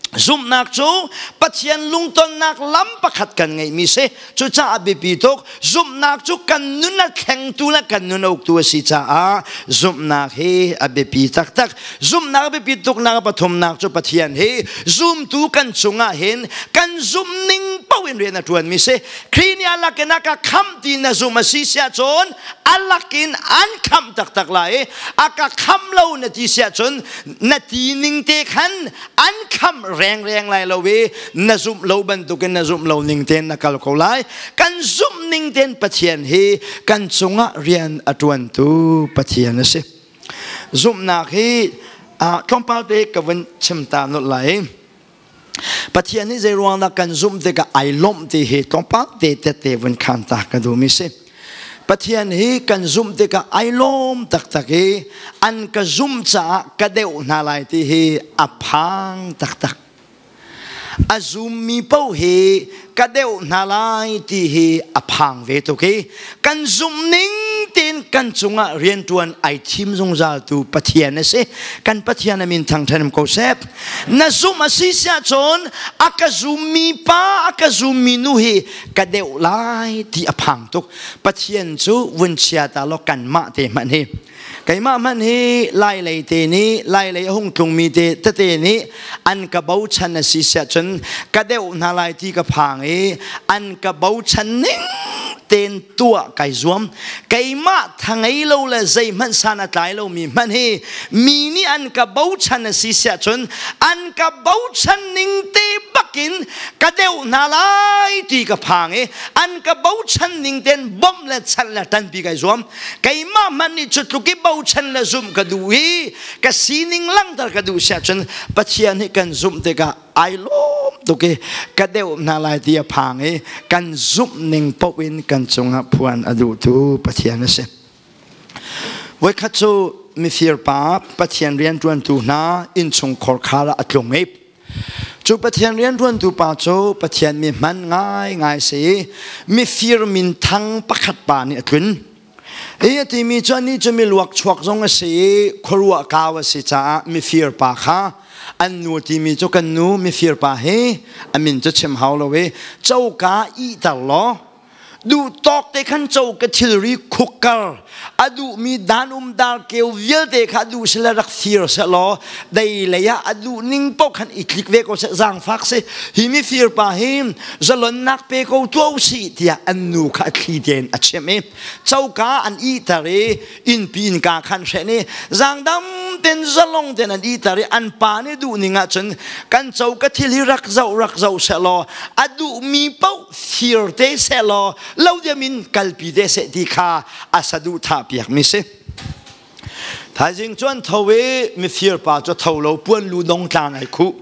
Zumhnak cu Pathian lungtonnak lam pakhat kan ngeihmi si. Cucaah biapi tuk. Zumhnak cu kan nun a thlengtu le kan nun a uktu a si caah zumhnak hi a biapi taktak. Zumhnak a biapit tuknak a pathumnak cu Pathian hi zumtu kan cungah hin kan zumhning paoh in rian a ṭuanmi si. Khrih nih a lakin a ka khamh ti na zum a si siah cun a lakin an khamh taktak lai i a ka khamh lo na ti siah cun na ti ning te khan an khamh rengreng lai lo i na zumh lo bantukin na zumh lo ning tein na kal ko lai. Kan zumh ning tein Pathian hi kan cungah rian a ṭuantu Pathian a si. Zumhnak hi tlawmpal te ka vun chim ta nolh lai. Pathian nih zei ruang dah kan zumh tikah ai lawmh ti hi tlawmpal te tette vun khan ta ka duhmi si. Pathian hi kan zumh tikah ai lawm taktak i an ka zumh caah ka deuh hna lai ti hi a phang taktak. A zummi paoh hi ka deuh hna lai ti hi a phang ve tuk i kan zumh ning tein kan cungah rianṭuan ai thim zungzaltu Pathian a si. Kan Pathian a min thangṭhan ko seh. Na zumh a si siah cun a ka zummi pa a ka zummi nu hi ka deuh lai ti a phang tuk. Pathian cu vun chia ta law kanmah te hmanh hi keimah hmanh hi Lai lei te nih, Lai lei a hung tlungmi te tete nih an ka bochan a si siah cun ka deuh hna lai ti ka phang i an ka bochan ning ten tuah kai zuam. Keimah thangei lo le zeihmanh san a tlai lomi hmanh hi mi nih an ka bochan a si siah cun an ka bochan ning te bakin ka deuh hna lai ti ka phang i an ka bochan ning ten bawmh le chanh le ṭanpi kai zuam. Keimah hmanh nih cu tluk i bochan le zumh ka duh i ka sining langhter ka duh siah cun Pathian hi kan zumh tikah ai lawm tuk i ka deuh hna lai ti a phang i kan zumh ning paoh in kan cungah phuan a duhtu Pathian a si. Voikhat cu mifir pa Pathian rianṭuantu hna innchung khorkhar ah a tlung i cu Pathian rianṭuantu pa cu Pathian mi hman ngaingai si i mifir minthang pakhat pa nih a tlun. Hi a timi cu anih cu miluak chuak zong a si i khuaruah kau a si caah mifir pa kha an nu timi cu kan nu mifir pa hi a min cu chim hau lo i coka ihter law duh tawk te khan co ka thilri khukkar a duhmi dan um dar keu vialte kha duh sila rak fir se law dei lei ah a duh ning paoh khan i tlik ve ko seh zaangfak si hi mi fir pa hi zalonnak pe ko tuah usih tiah an nu kha a thli tein a chimh i coka an ihter i innpi innka khan hren i zaangdam ten zalong ten an ihter i an pa nih duh ning ahcun kan co ka thil hi rak zoh rak zoh seh law a duhmi paoh fir te seh law lo diam in kalpi te seh ti kha a saduhthah piakmi si. Thaizing cu an tho i mifir pa cu tho lo puan lu dong tlang ai khuh.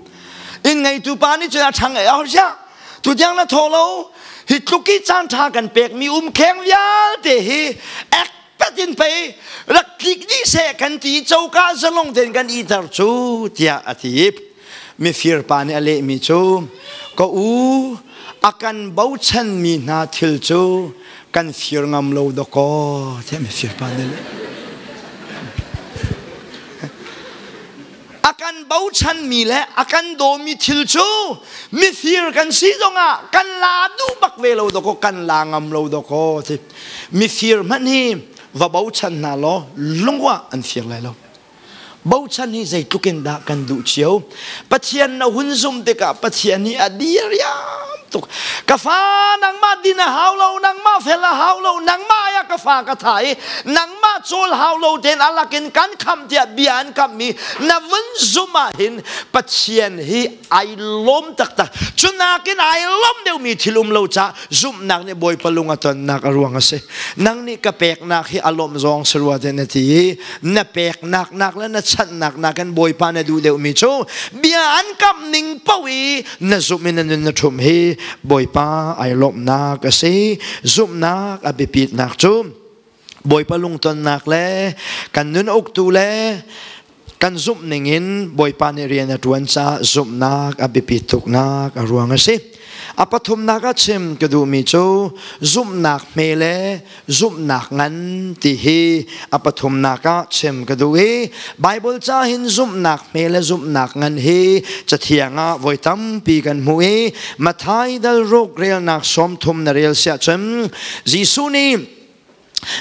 Inn ngeitu pa nih cun a ṭhang ai oh siah tutiang na tho lo hi tluk i caan ṭha kan pekmi umkheng vialte hi ek patin pei rak tlik dih seh kan ti coka zalong tein kan iter cu tiah a ti. Mifir pa nih a lehmi cu ka u a kan bochanmi hna thil cu kan fir ngam lo dawkaw tiah mifir pa nih a leh. A kan bochanmi le a kan dawmi thil cu mifir kan si zongah kan la duh bak ve lo dawkaw kan la ngam lo dawkaw ti. Mifir hmanh hi va bochan hna law lungwa an fir lai lo. Bochan hi zeitluk in dah kan duh cio. Pathian na hun zumh tikah Pathian hi a diriam tuk. Ka fa nangmah din a hau lo, nangmah fel a hau lo, nangmah ya ka fa ka tha i nangmah cawl hau lo tein alakin kan kham tiah bia an kammi na vun zumh ah hin Pathian hi ai lawm taktak. Cu nakin ai lawm deuhmi thil um lo caah zumhnak nih Bawipa lung a tonnak a ruang a si. Nang nih ka peknak hi a lawmh zawng si rua te na ti i na peknak nak le na chanhnak nakin Bawipa na duh deuhmi cu bia an kamh ning paoh i na zumh in na nun na ṭhumh hi Bawipa ai lawmhnak a si. Zumhnak a biapitnak cu Bawipa lungtonnak le kan nun uktu le kan zumh ningin Bawipa nih rian a ṭuan caah zumhnak a biapit tuknak a ruang a si. A pathumnak ah chim ka duhmi cu zumhnak hme le zumhnak ngan ti hi a pathumnak ah chim ka duh i Bible ca hin zumhnak hme le zumhnak ngan hi cathiang ah voi tampi kan hmuh i Matthai dal ruk relnak 30 na rel siah cun Jesuh nih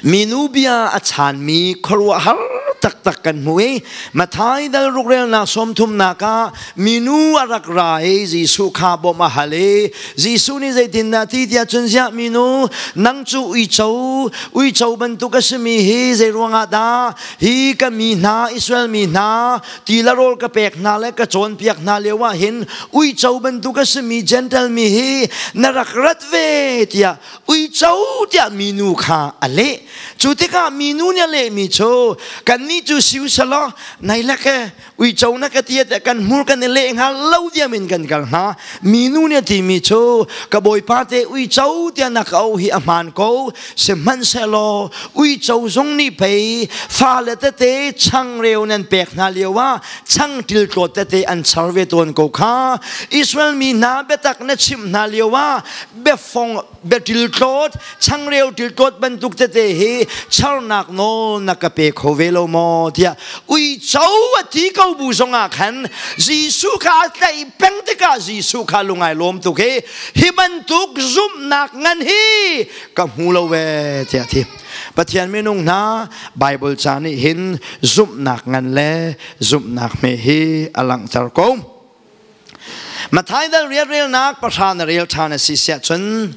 Minu bia a chaanmi khuaruahhar taktak kan hmu i Matthai dal rukrelnak sawmthumnak ah minu a rak ra i Jesuh kha bawmh a hal i Jesuh nih zeitindah ti tiah cun ziah minu nang cu uico uico bantuk a simi hi zei ruangah dah hi ka mi hna Israel mi hna ti le rawl ka pek hna le ka cawnpiak hna lio ah hin uico bantuk a simi Gentle mi hi na rak rat ve tiah uico tiah minu kha a leh. Cu tikah minu nih a lehmi cu kannih cu siu selaw nai lek e uico na ka ti tiah kan hmur kan i leh hnga lo diam in kan kal hnga. Minu nih a timi cu ka bawipa te uico tiah na ka auh hi a hmaan ko sihmanhsehlaw uico zong nih pei fale tete changreu nan pek hna lio ah changtil tlawt tete an char ve tawn ko kha. Israel mi hna biatak na chimh hna lio ah biafong biatil tlawt changreu tiltlawt bantuk tete hi charnak nawl na ka pe kho ve lo maw tiah uico a ti ko bu zongah khan Jesuh kha a tlaih peng tikah Jesuh kha lungai lawm tuk hi hi bantuk zumhnak ngan hi ka hmu lo ve tiah thi Pathian minung hna Bible ca nih hin zumhnak ngan le zumhnak hme hi a langhter ko. Matthai dal rianrelnak pahra na rel ṭhan a si siah cun.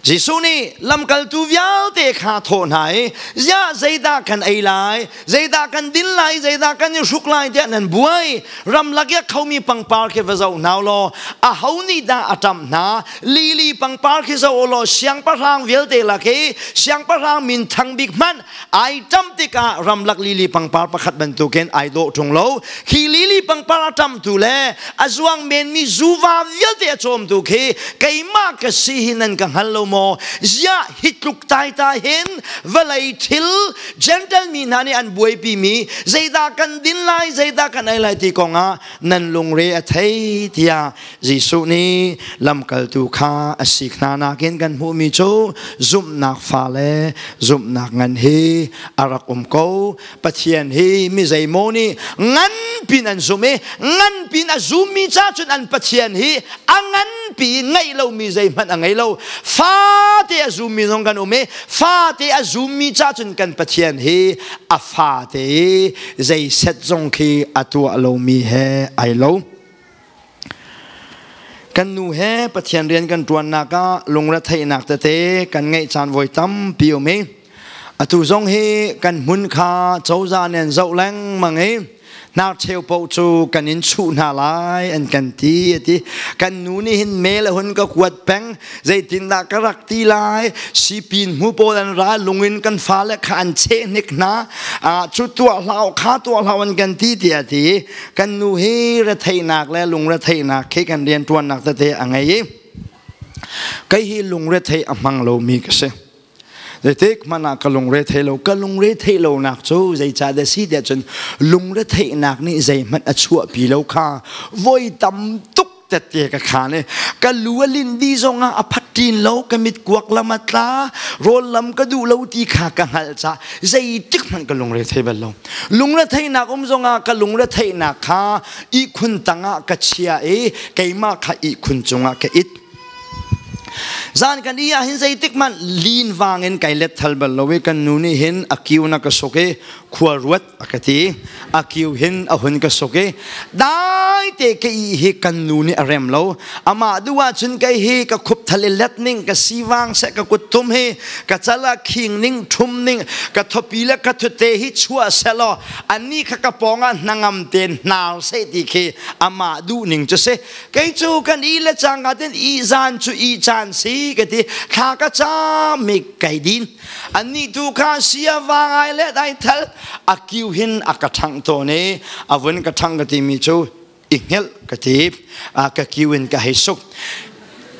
Jesuh nih lamkaltu vialte kha thawh hna i ziah zeidah kan ei lai zeidah kan din lai zeidah kan i hruk lai tiah nan buai ramlak i a khomi pangpar khi va zoh hna law aho nih dah a ṭamh hna lili pangpar khi zoh law siangpahrang vialte lak i siangpahrang min thang bik hmanh ai ṭamh tikah ramlak lili pangpar pakhat bantukin ai dawh ṭung lo khi lili pangpar a ṭamhtu le a zuang menmi zuva vialte a cawmtu khi keimah ka si hi nan ka hngal lo maw ziah hi tluk taitai hin vawlei thil gentle mi hna nih an buaipi mi zeidah kan din lai zeidah kan ei lai ti kongah nan lungre a thei tiah Jesuh nih lamkaltu kha a sik hna nakin kan hmuhmi cu zumhnak fa le zumhnak ngan hi a rak um ko. Pathian hi mi zeimaw nih nganpin an zum i nganpin a zummi ca cun an Pathian hi a nganpi ngeih lomi zeihmanh a ngei lo. Fate a zummi zong kan um i fate a zummi ca cun kan Pathian hi a fate i zei set zong khi a tuah lomi he ai lo. Kan nu he Pathian rian kan ṭuannak ah lungretheihnak tete kan ngeih caan voi tampi um i atu zong hi kan hmun kha cozah nih an zoh lengmang i hnarcheu paoh cu kan in chuh hna lai an kan ti a ti. Kan nu nih hin mail a hun ka kuat peng zeitindah ka rak ti lai sipin hmu pawl an ra lungin kan fale kha an cheh hnik hna cu tuah hlah kha tuah hlah an kan ti tiah ti kan nu hi retheihnak le lungretheihnak khi kan rianṭuannak tete a ngei i kei hi lungretheih a hmang lomi ka si zeitik hmanh ah ka lungre thei lo ka lungre theih lonak cu zeicah dah si tiah cun lungretheihnak nih zeihmanh a chuahpi lo kha voi tam tuk tette ka khan i ka lu a linh dih zongah a phat ṭin lo ka mit kuak lam a tla rawl lam ka duh lo ti kha ka hngalh caah zeitik hmanh ka lungre thei bal lo lungretheihnak um zongah ka lungretheihnak kha ihkhun tangah ka chia i keimah kha ihkhun cungah ka it Zan kan i ah hin zeitik hmanh lin vang in kai let thal bal lo i kan nu nih hin a kiu na ka suk i khua ruat a ka ti a kiu hin a hun ka suk i dai te ka i hi kan nu nih a rem lo amah duh ahcun kei hi ka khup thal i let ning ka sivang seh ka kuttum hi ka cala khing ning ṭhum ning ka thopi le ka thute hi chuah selaw anni kha ka pawng ah hnangam tein hnar seh ti khi amah duh ning cu si kei cu kan i le cangka ten i zan cu i caan si ka ti thla ka cam mi kai din Annih tu kha sia vangai le dai thal a kiu hin a ka ṭhangh tawn i a vun ka ṭhang ka timi cu i hngelh ka ti ka kiu in ka hei suk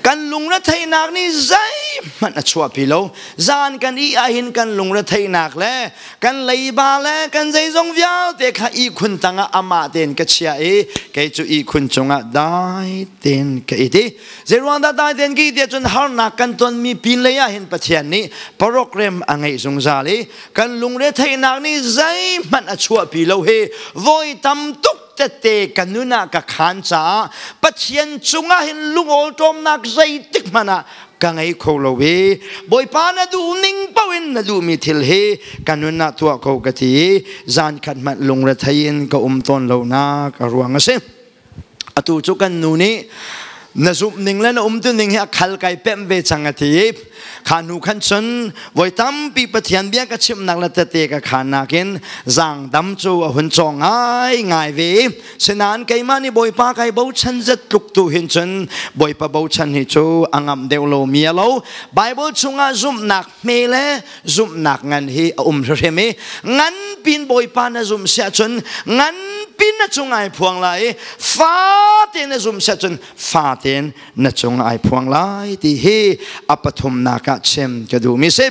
kan lungretheihnak nih zeihmanh a chuahpi lo zan kan ih ahhin kan lungretheihnak le kan leiba le kan zeizong vialte kha ihkhun tangah amah tein ka chia i kei cu ihkhun cungah dai tein ka it i Zeiruang dah dai tein ki tiah cun harnak kan tonmi pin lei ah hin Pathian nih program a ngeih zungzal i kan lungretheihnak nih zeihmanh a chuahpi lo hi voi tam tuk tette kan nun ah ka khan caah Pathian cungah hin lungawlṭawmnak zeitik hmanh ah ka ngei kho lo i Bawipa na duh ning paoh in na duhmi thil hi ka nun ah tuah ko ka ti i zan khat hmanh lungrethei in ka um tawn lonak a ruang a si. Atu cu kan nu nih na zumh ning le na umtu ning hi a khal kai pemh ve cang a ti i kha hnu khan cun voi tampi Pathian bia ka chimhnak le tete ka khan nakin zaangdam cu a hun cawng ngai ngai ve i sinain keimah nih Bawipa kai bochan zet tluk tu hin cun Bawipa bochan hi cu a ngamh deuh lomi a lo Bible chungah zumhnak hme le zumhnak ngan hi a um hrimhrim i ngan pin Bawipa na zumh siah cun ngan pin na cung ai phuang lai i fate na zumh siah cun fatein na cung ai phuang lai ti hi a pathumnak ah chim ka duhmi si.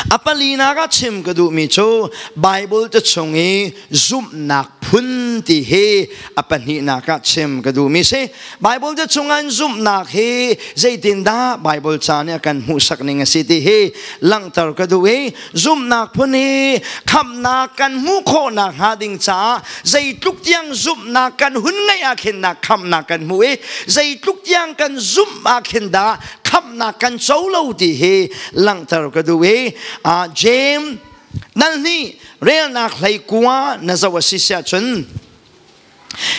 A palinak ah chim ka duhmi cu Bible te chung i zumhnak phun ti hi a pahnihnak ah chim ka duhmi si. Bible te chung an zumhnak hi zeitindah Bible ca nih a kan hmuhsak ning a si ti hi langhter ka duh i zumhnak phun hi khamhnak kan hmuh khawhnak hnga ding caah zeitluk tiang zumhnak kan hun ngeih ah khin dah khamhnak kan hmuh i zeitluk tiang kan zumh ah khin dah khamhnak kan co lo ti hi langhter ka duh i James nal nih relnak hlei kua na zoh a si siah cun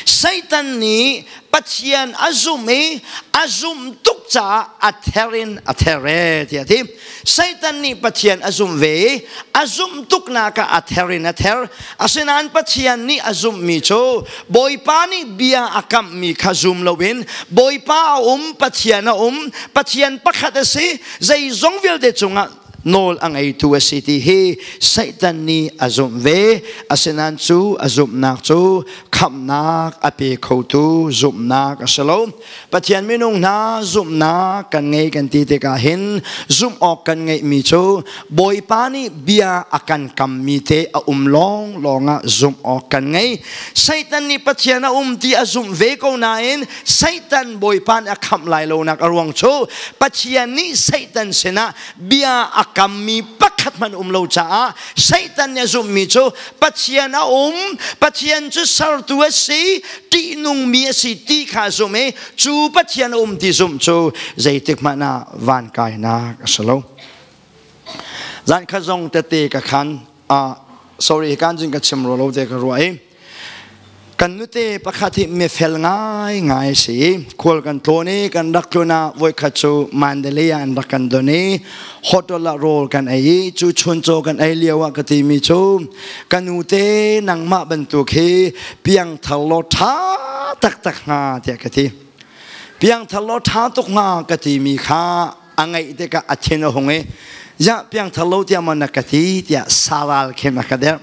Satan nih Pathian a zum i a zum tuk caah a ther in a ther e tiah a ti. Satan nih Pathian a zumh ve i a zumh tuknak ah a ther in a ther. Asinain Pathian nih a zumhmi cu Bawipa nih bia a kamhmi kha zum loin Bawipa a um, Pathian a um, Pathian pakhat a si, zeizong vialte cungah nawl a ngeitu a si ti hi Satan nih a zumh ve. Asinain cu a zumhnak cu khamhnak a pe khotu zumhnak a si lo. Pathian minung hna zumhnak kan ngei kan ti tikah hin zumh awk kan ngeihmi cu Bawipa nih bia a kan kammi te a um lawnglawng ah zumh awk kan ngei. Satan nih Pathian a um ti a zumh ve ko nain Satan Bawipa nih a khamh lai lonak a ruang cu Pathian nih Satan sinah bia a kammi pakhat hmanh um lo caah Satan nih a zumhmi cu Pathian a um, Pathian cu sertu a si, ṭihnungmi a si ti kha zum i cu Pathian a um ti zumh cu zeitik hmanh ah van kainak a si lo. Zan khat zong tete ka khan, sorry, kan cun ka chim ro lo te ka ruah i kan nute pakhat hi mifel ngai ngai si. Khual kan tlawn i kan rak tlun ah voikhat cu Mandalay ah an rak kan don i hotel ah rawl kan ei i cu chuncaw kan ei lio ah ka timi cu, ka nute, nangmah bantuk hi piangthar law ṭha taktak hnga tiah ka ti. Piangthar law ṭha tuk hnga ka timi kha a ngaih tikah a thin a hung i, "Ziah, piangthar lo tiah maw na ka ti?" tiah saral khin a ka derh.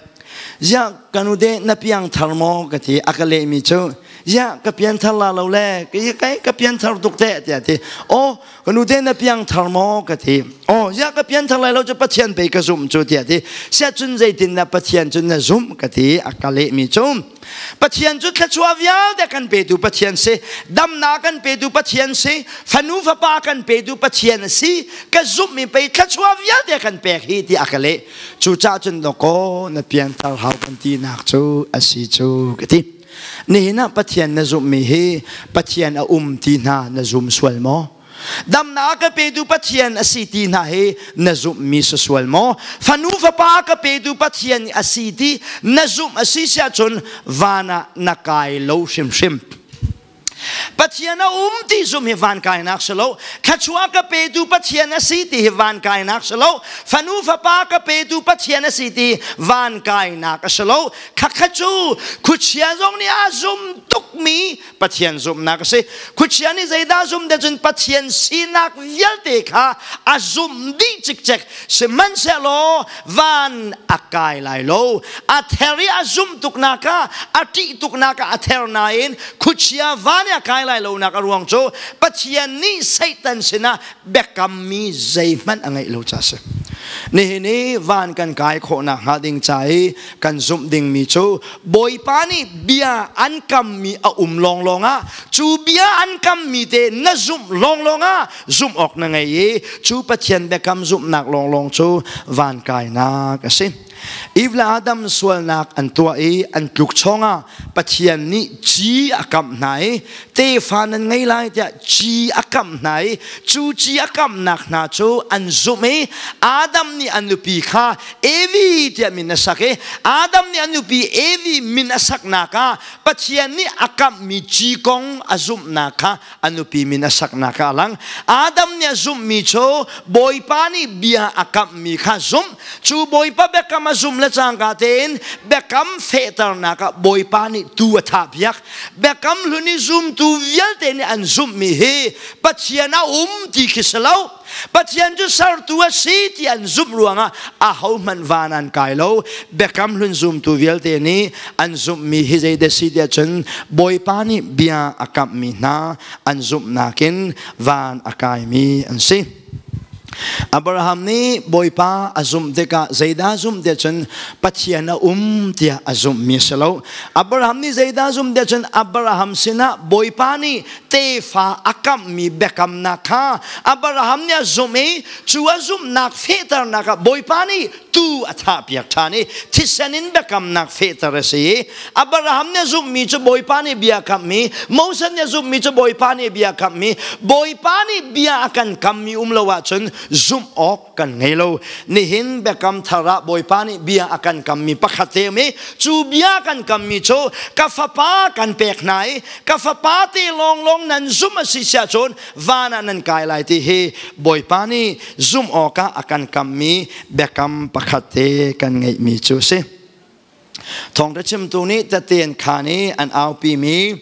"Ziah, ka nute, na piangthar maw?" ka ti. A ka lehmi cu, "Ziah, ka pianthar la lo le kai ka pianthar tuk te," tiah ti. "Oh, ka nute, na piangthar maw?" ka ti. "Oh, ziah ka pianthar lai lo cu, Pathian pei ka zumh cu," tiah ti. "Siah cun zeitin na Pathian cun na zumh?" ka ti. A ka lehmi cu, Pathian cu thluachuah vialte kan petu Pathian si, damnak kan petu Pathian si, fanu fapa kan petu Pathian a si, ka zumhmi pei thluachuah vialte kan pek hi, ti a ka leh. Cucaah cun dawkaw na pianthar hau kan tinak cu a si cu ka ti. Nihin ah Pathian na zumhmi hi Pathian a um ti hna na zum sual maw? Damnak ka petu Pathian a si ti hna hi na zumhmi si sual maw? Fanu fapa ka petu Pathian a si ti na zumh a si siah cun van ah na kai lo hrimhrim. Pathian a um ti zum hi van kainak si lo. Thluachuah ka petu Pathian a si ti hi van kainak si lo. Fanu fapa ka petu Pathian a si ti van kainak a si lo. Khakha cu khuachia zong nih a zum tukmi Pathian zumhnak a si. Khuachia nih zeidah zum te cun Pathian sinak vialte kha a zumh dih cikcek. Sihmanhsehlaw van a kai lai lo. A ther i a zumh tuknak ah, a ṭih tuknak ah a ther nain khuachia van i a kai lai lonak a ruang cu Pathian nih Satan sinah biakammi zeihmanh a ngeih lo ca a si. Nihin i van kan kai khawhnak hnga ding ca i kan zumh dingmi cu Bawipa nih bia an kammi a um lawnglawng ah, cu bia an kammi te na zumh lawnglawng ah zumh awk na ngei i cu Pathian biakam zumhnak lawnglawng cu van kainak a si. Eve le Adam sualnak an tuah i an tluk chawngah Pathian nih ci a kamh hna i tefa nan ngei lai tiah ci a kamh hna i cu ci a kamhnak hna cu an zumh i Adam nih a nupi kha Evi tiah min a sak i Adam nih a nupi Evi min a saknak ah Pathian nih a kamhmi ci kong a zumhnak kha a nupi min a saknak ah a lang. Adam nih a zumhmi cu Bawipa nih bia a kamhmi kha zumh. Cu Bawipa biakam a zumh le cangka tein biakam fehternak ah Bawipa nih tuu a thahpiak. Biakam hlun i zumtu vialte nih an zumhmi hi Pathian a um ti khi si lo. Pathian cu sertu a si ti an zumh ruangah ahohmanh van an kai lo. Biakam hlun zumtu vialte nih an zumhmi hi zeidah si tiah cun Bawipa nih bia a kamhmi hna an zumhnak in van a kaimi an si. Abraham nih Bawipa a zumh tikah zeidah zumh tiah cun Pathian a um tiah a zumhmi a si lo. Abraham nih zeidah zumh tiah cun Abraham sinah Bawipa nih tefa a kamhmi biakamnak kha Abraham nih a zumh i cu a zumhnak fehternak ah Bawipa nih tuu a thahpiak ṭhan i thisen in biakamnak fehter a si i Abraham nih a zumhmi cu Bawipa nih bia kamhmi, Moses nih a zumhmi cu Bawipa nih bia kamhmi, Bawipa nih bia a kan kammi um lo ahcun zumh awk kan ngei lo. Nihin biakam thar ah Bawipa nih bia a kan kammi pakhat te um i cu bia kan kammi cu ka fapa kan pek hna i ka fapa te lawnglawng nan zumh a si siah cun van ah nan kai lai ti hi Bawipa nih zumh awkah a kan kammi biakam pakhat te kan ngeihmi cu a si. Thawngṭha chimtu nih taten khaan i an aupimi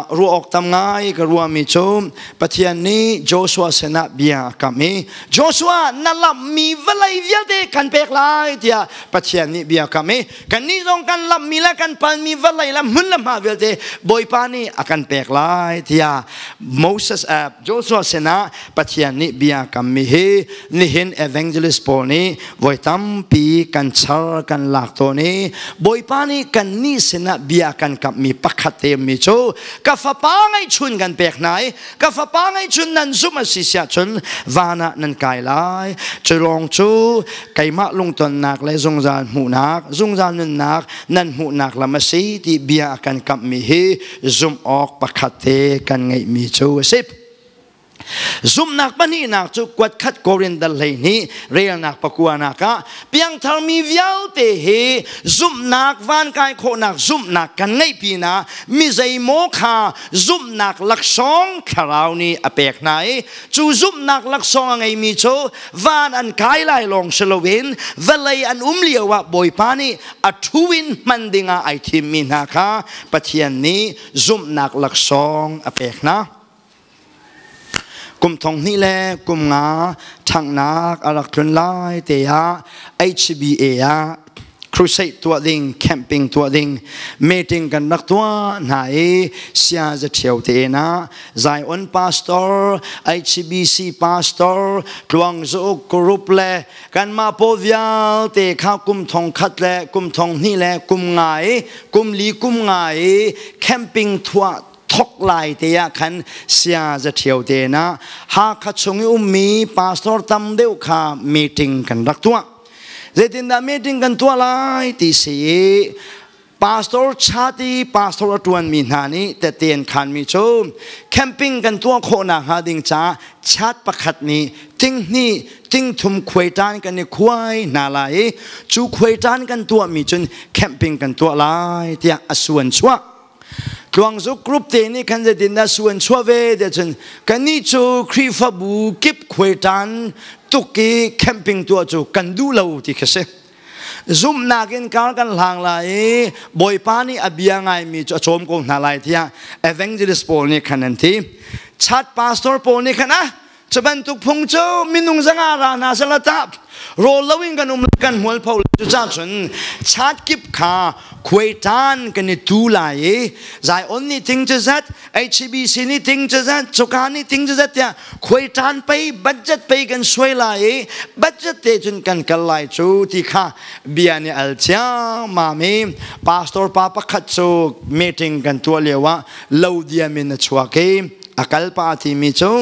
ruah awk tam ngai ka ruahmi cu Pathian nih Joshua sinah bia a kam i Joshua, na lamhmi vawlei vialte kan pek lai tiah Pathian nih bia kam i kannih zong kan lamhmi le kan palmi vawlei le hmun le hma vialte Bawipa nih a kan pek lai tiah Moses Joshua sinah Pathian nih bia kammi hi nihin evangelist pawl nih voi tampi kan char kan lak tawn i Bawipa nih kan nih sinah bia kan kamhmi pakhat te mi cu ka fapa ngeihchun kan pek hna i ka fapa ngeihchun nan zumh a si siah cun van ah nan kai lai. Cu lawng cu keimah lungtonnak le zungzal hmuhnak, zungzal nunnak nan hmuhnak lam a si ti bia a kan kamhmi hi zumh awk pakhat te kan ngeihmi cu a si. Zumhnak pahnihnak cu kuatkhat Korin dal 12 relnak pakuanak ah piangtharmi vialte hi zumhnak vankai khawhnak zumhnak kan ngeih pinah mi zeimaw kha zumhnak laksawng thlarau nih a pek hna i cu zumhnak laksawng a ngeimi cu van an kai lai lawng si loin vawlei an um lio ah Bawipa nih a thu in hman dingah ai thimmi hna kha Pathian nih zumhnak laksawng a pek hna. Kum 2005 ṭhanghnak a rak tlun lai te ah HBA ah crusade tuah ding, camping tuah ding meeting kan rak tuah hna i sia za ṭhio te ah Zion pastor, HBC pastor, Tluang Zuk group le kanmah pawl vialte kha kum thong khat le kum thong hnih le kum nga i kum li kum nga i camping thuah thok lai te ah khan sia za ṭhio te na Hakha chung i ummi pastor tam deuh kha meeting kan rak tuah. Zeitindah meeting kan tuah lai ti si i pastor chati pastor a ṭuanmi hna nih tette an khanmi cu camping kan tuah khawh nakhnga ding ca chat pakhat nih ting hnih ting thum khuai ṭan kan i khuai hna lai i cu khuai ṭan kan tuahmi cun camping kan tuah lai tiah a suan chuah. Tluangzuk group te nih khan zeitin dah su an chuah ve tiah cun kannih cu Khrihfabu kip khuaiṭan tuk i camping tuah cu kan duh lo ti khi si. Zumhnak in kar kan hlang lai i Bawipa nih a bia ngaimi cu a cawm ko hna lai tiah evangelist pawl nih khan an ti. Chat pastor pawl nih khan ah cu bantuk phung cu minung zanga ra hna sela tah rawl loin kan um kan hmual pho. Cucaah cun chat kip kha khuai ṭan kan i tu lai i Zion nih ting cu zat, HBC nih ting cu zat, cuka nih ting cu zat tiah khuai ṭan pei budget pei kan suai lai i budget te cun kan kal lai cu ti kha bia nih al ciammam i pastor pa pakhat cu meeting kan tuah lio ah lo diam in a chuak i a kal pa timi cu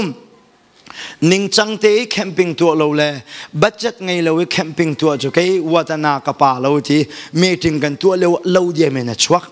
ningcang te i camping tuah lo le budget ngei lo i camping tuah cu kei watana ka pa lo ti meeting kan tuah lio lo diam in a chuak.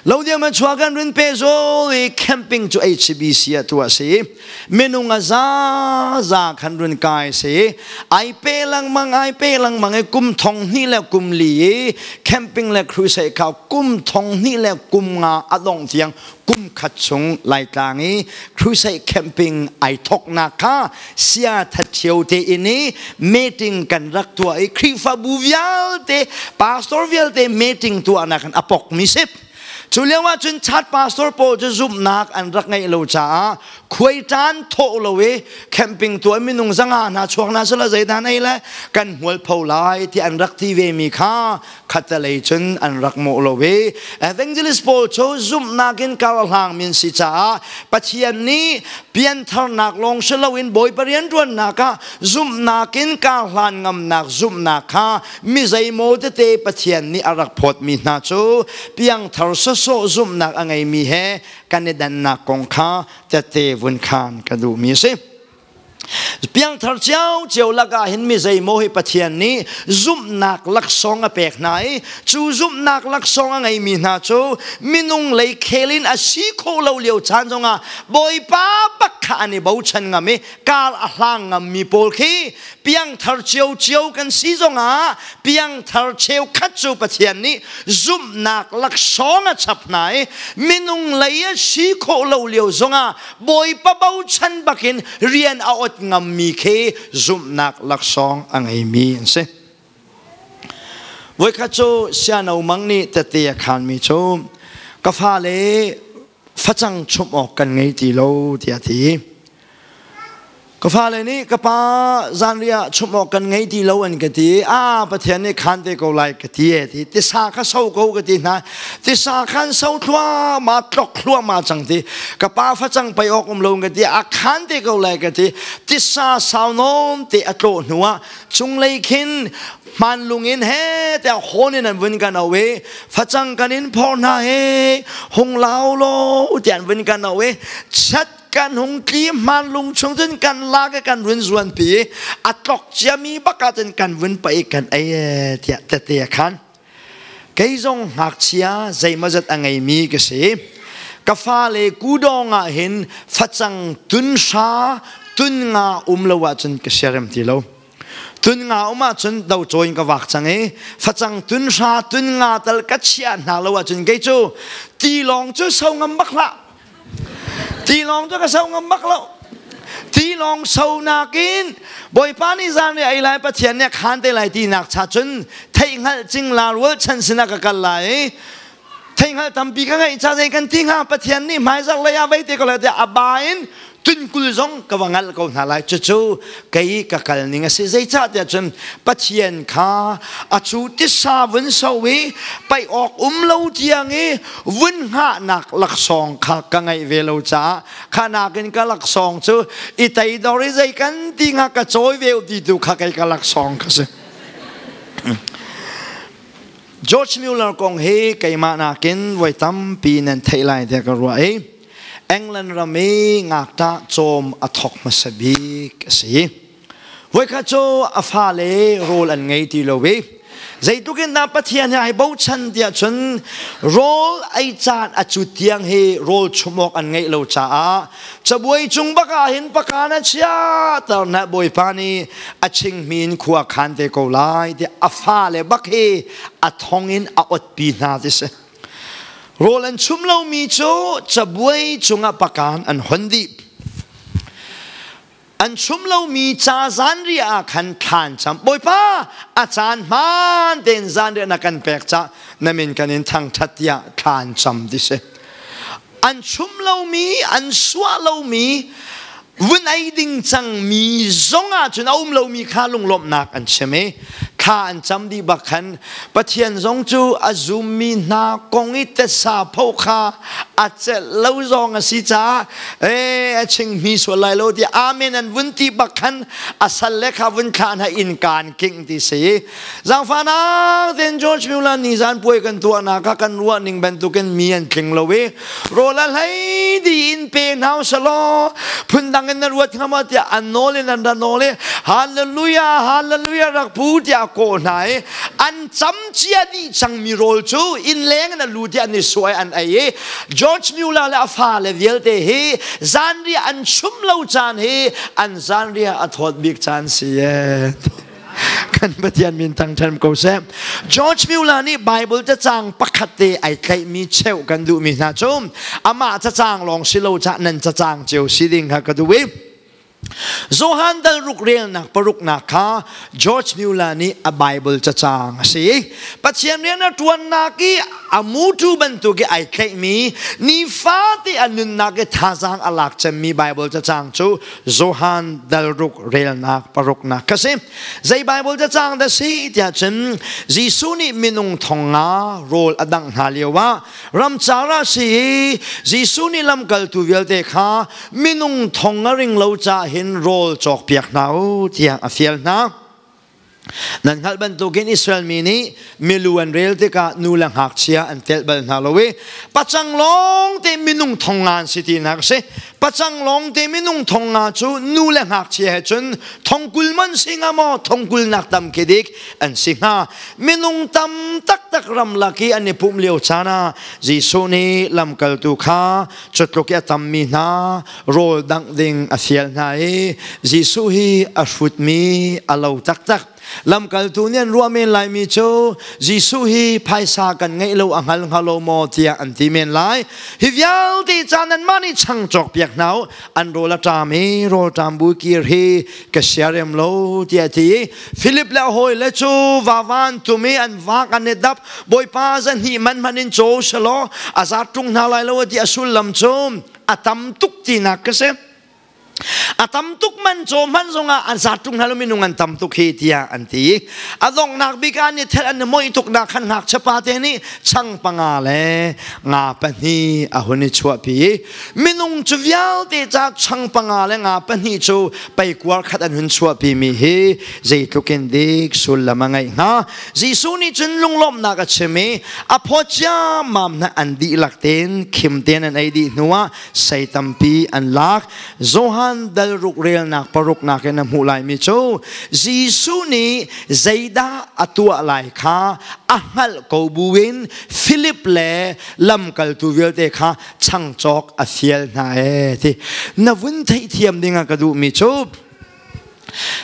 Lo diam a chuak kan run pe zol i camping cu HBC ah tuah si, minung a za za khan run kai si, ai pe langmang, ai pe langmang i kum thong hnih le kum li i camping le crusade kha kum thong hnih le kum nga a dong tiang kum khat chung Laitlang i crusade camping ai thoknak kha sia thathio te in i meeting kan rak tuah i Khrihfabu vialte pastor vialte meeting tuahnak kan apok mi si. Cu lio ah cun chat pastor pawl cu zumhnak an rak ngeih lo caah khuai ṭan thawh lo i camping tuah minung zanga hna chuak hna sala zeidah nei le kan hmual pho lai ti an rak ti ve mi kha khattelei cun an rak mawh lo i evangelist pawl cu zumhnak in kar hlang min si caah Pathian nih piantharnak lawng si loin Bawipa rianṭuannak ah zumhnak in kar hlan ngamnak zumhnak kha mi zeimaw tete Pathian nih a rak phawtmi hna cu piangthar sawsawh zumhnak a ngeimi he kan i dannak kong kha tete vun khan ka duhmi a si. Piangthar cio lakah hin mi zeimaw hi Pathian nih zumhnak laksawng a pek hna i cu zumhnak laksawng a ngeimi hna cu minung lei khel in a si khawh lo lio caan zongah Bawipa bak kha an i bochan ngam i kar a hlang ngammi pawl khi piangthar cio kan si zongah piangthar cheukhat cu Pathian nih zumhnak laksawng a chap hna i minung lei a si khawh lo lio zongah Bawipa bochan bakin rian a ot ngammi khi zumhnak laksawng a ngeimi an si. Voikhat cu siano mang nih tete a khanmi cu ka fale facang chumh awk kan ngei ti lo tiah a ti. Ka fale nih ka pa zanriah chumh awk kan ngei ti lo an ka ti. Ah Pathian nih khan te ko lai ka ti e ti. Tisa kha so ko ka ti hna. Tisa khan so thluahmah tlok thluahmah cang ti. Ka pa facang pei awk um lo ka ti. A khan te ko lai ka ti. Tisa sau nawn te a tlawh hnu ah cunglei khin hmanlung in he tiah hawn in an vun kan au i facang kan in phor hna he hung lau lo tiah an vun kan au i chat kan hung tli hmanlung chung cun kan lak i kan run zuan pi a tlok ciami bak ah cun kan vun pa i kan ei tiah tete a khan. Kei zong ngakchia zeimawzat a ngeimi ka si. Ka fale kudawng ah hin facang tun hra tun nga um lo ahcun ka siarem ti lo. Tun nga um ahcun do cawi in ka vak cang i facang tun hra tun nga tal ka chiah hna lo ahcun kei cu ti lawng cu so ngam bak hlah. Tilawng cu ka so ngam bak lo. Tilawng so nakin Bawipa nih zan ri ei lai Pathian nih a khan te lai tinak cha cun theihhngalh cingla rualchan sinah ka kal lai i theihhngalh tampi ka ngeih ca zei kan ti hnga Pathian nih hmaizarh lei ah vei te ko lai tiah a ba in tunkul zong ka va ngalh ko hna lai. Cucu kei ka kal ning a si. Zeicahtiah cun Pathian kha a cu tisa vun so i paih awk um lo tiang i vun hngahnak laksawng kha ka ngeih ve lo caah kha nakin ka laksawng cu i teidor i zei kan ti hnga ka cawi ve ti tu kha kei ka laksawng ka si. George Mueller kong hi keimah nakin voi tampi nan theih lai tiah ka ruah i England ram i ngakṭah cawm a thawk hmasa bik a si. Voikhat cu a fale rawl an ngei ti lo i zeitluk in dah Pathian hi ai bochan tiah cun rawl ei caan a cut tiang hi rawl chum awk an ngeih lo caah cabuai cung bak ah hin pakan a chiahter na Bawipa nih a chingmi in khua khan te ko lai tiah a fale bak hi a thong in a otpi hna ti si. Rawl an chum lomi cu cabuai cungah pakan an hon dih. An chum lomi ca zanriah ah khan thlan cam. Bawipa, a caan hmaan tein zanriah na kan pek ca na min kan in thangṭhat tiah thlan cam ti si. An chum lomi, an suah lomi, vun ei ding cangmi zong ah cun a um lomi kha lunglawmhnak an chim i thla an cam dih bak khan Pathian zong cu a zummi hna kong i tesa pho kha a celh lo zong a si caah e a chingmi sual lai lo ti amen an vun ti bak khan a sal le kha vun thla hna in kaan king ti si. Zaangfahnak tein George Mueller nizan puai kan tuahnak ah kan ruah ning bantukin mi an tling lo i rawl a hlei di in pe hna usalaw phundang in na ruat hnga maw tiah an nawl in an ra nawl i hallelujah hallelujah rak pu tiah a kawh hna i an cam cia dih cangmi rawl cu inn leng in a lu tiah an i suai an ei i George Mueller le a fale vialte hi zanriah an chum lo caan hi an zanriah a thawt bik caan si ee. Kan Pathian min thangṭhat ko seh. George Mueller nih Bible cacang pakhat te ai tlaihmi cheuh kan duhmi hna cu amah cacang lawng si lo cah nan cacang cio si ding kha ka duh i Johan dal ruk relnak paruknak kha George Mueller nih a Bible cacang a si. Pathian rian a ṭuannak i a mutu bantuk i ai tlaihmi nifate a nunnak i thazaang a lak cemmi Bible cacang cu Johan dal ruk relnak paruknak ka si. Zei Bible cacang dah si tiah cun Jesuh nih minung thong nga rawl a dangh hna lio ah ramcar ah si i Jesuh nih lamkaltu vialte kha minung thong a ring lo ca hin rawl cawkpiak hna u tiah a fial hna. Nan hngalh bantukin Israel mi nih milu an rel tikah nu le ngakchia an telh bal hna lo i pacang lawng te minung thong nga an si tinak a si. Pacang lawng te minung thong nga cu nu le ngakchia he cun thongkul man si hnga maw thongkul nak tam khi dik an si hnga. Minung tam taktak ramlak i an i pumh lio caan ah Jesuh nih lamkaltu kha cutluk i a tammi hna rawl dangh ding a fial hna i Jesuh hi a hrutmi a lo taktak. Lamkaltu nih an ruah men laimi cu Jesuh hi phaisa kan ngeih lo a hngal hnga lo maw tiah an ti men lai. Hi vialte caan anmah nih chang cawk piak hna u. An rawl a ṭam i rawl ṭam bu kir hi ka siarem lo tiah a ti i Philip le a hawile cu vavan tum i an vak an i dap. Bawipa zahnih man hmanh in caw selaw a zat ṭung hna lai lo ti a sullam cu a tam tuk tinak ka si. A tam tuk man caw hman zongah an zat ṭung hna lo minung an tam tuk hi tiah an ti. A donghnak bik ah an i thelh an i moih tuk nak khan ngakchia pa te nih chang panga le nga pahnih a hun i chuahpi i minung cu vialte ca chang panga le nga pahnih cu peikuar khat an hun chuahpi mi hi zeitluk in dik sullam a ngeih hnga. Jesuh nih cun lunglawmhnak a chim i a phaw ciammam hna an dihlak tein khim tein an ei dih hnuah sei tampi an lak. Johan dal ruk relnak paruknak in a hmuh laimi cu Jesuh nih zeidah a tuah lai kha a hngalh ko buin Philip le lamkaltu vialte kha changcawk a fial hna ee ti. Na vun theihthiam ding ah ka duhmi cu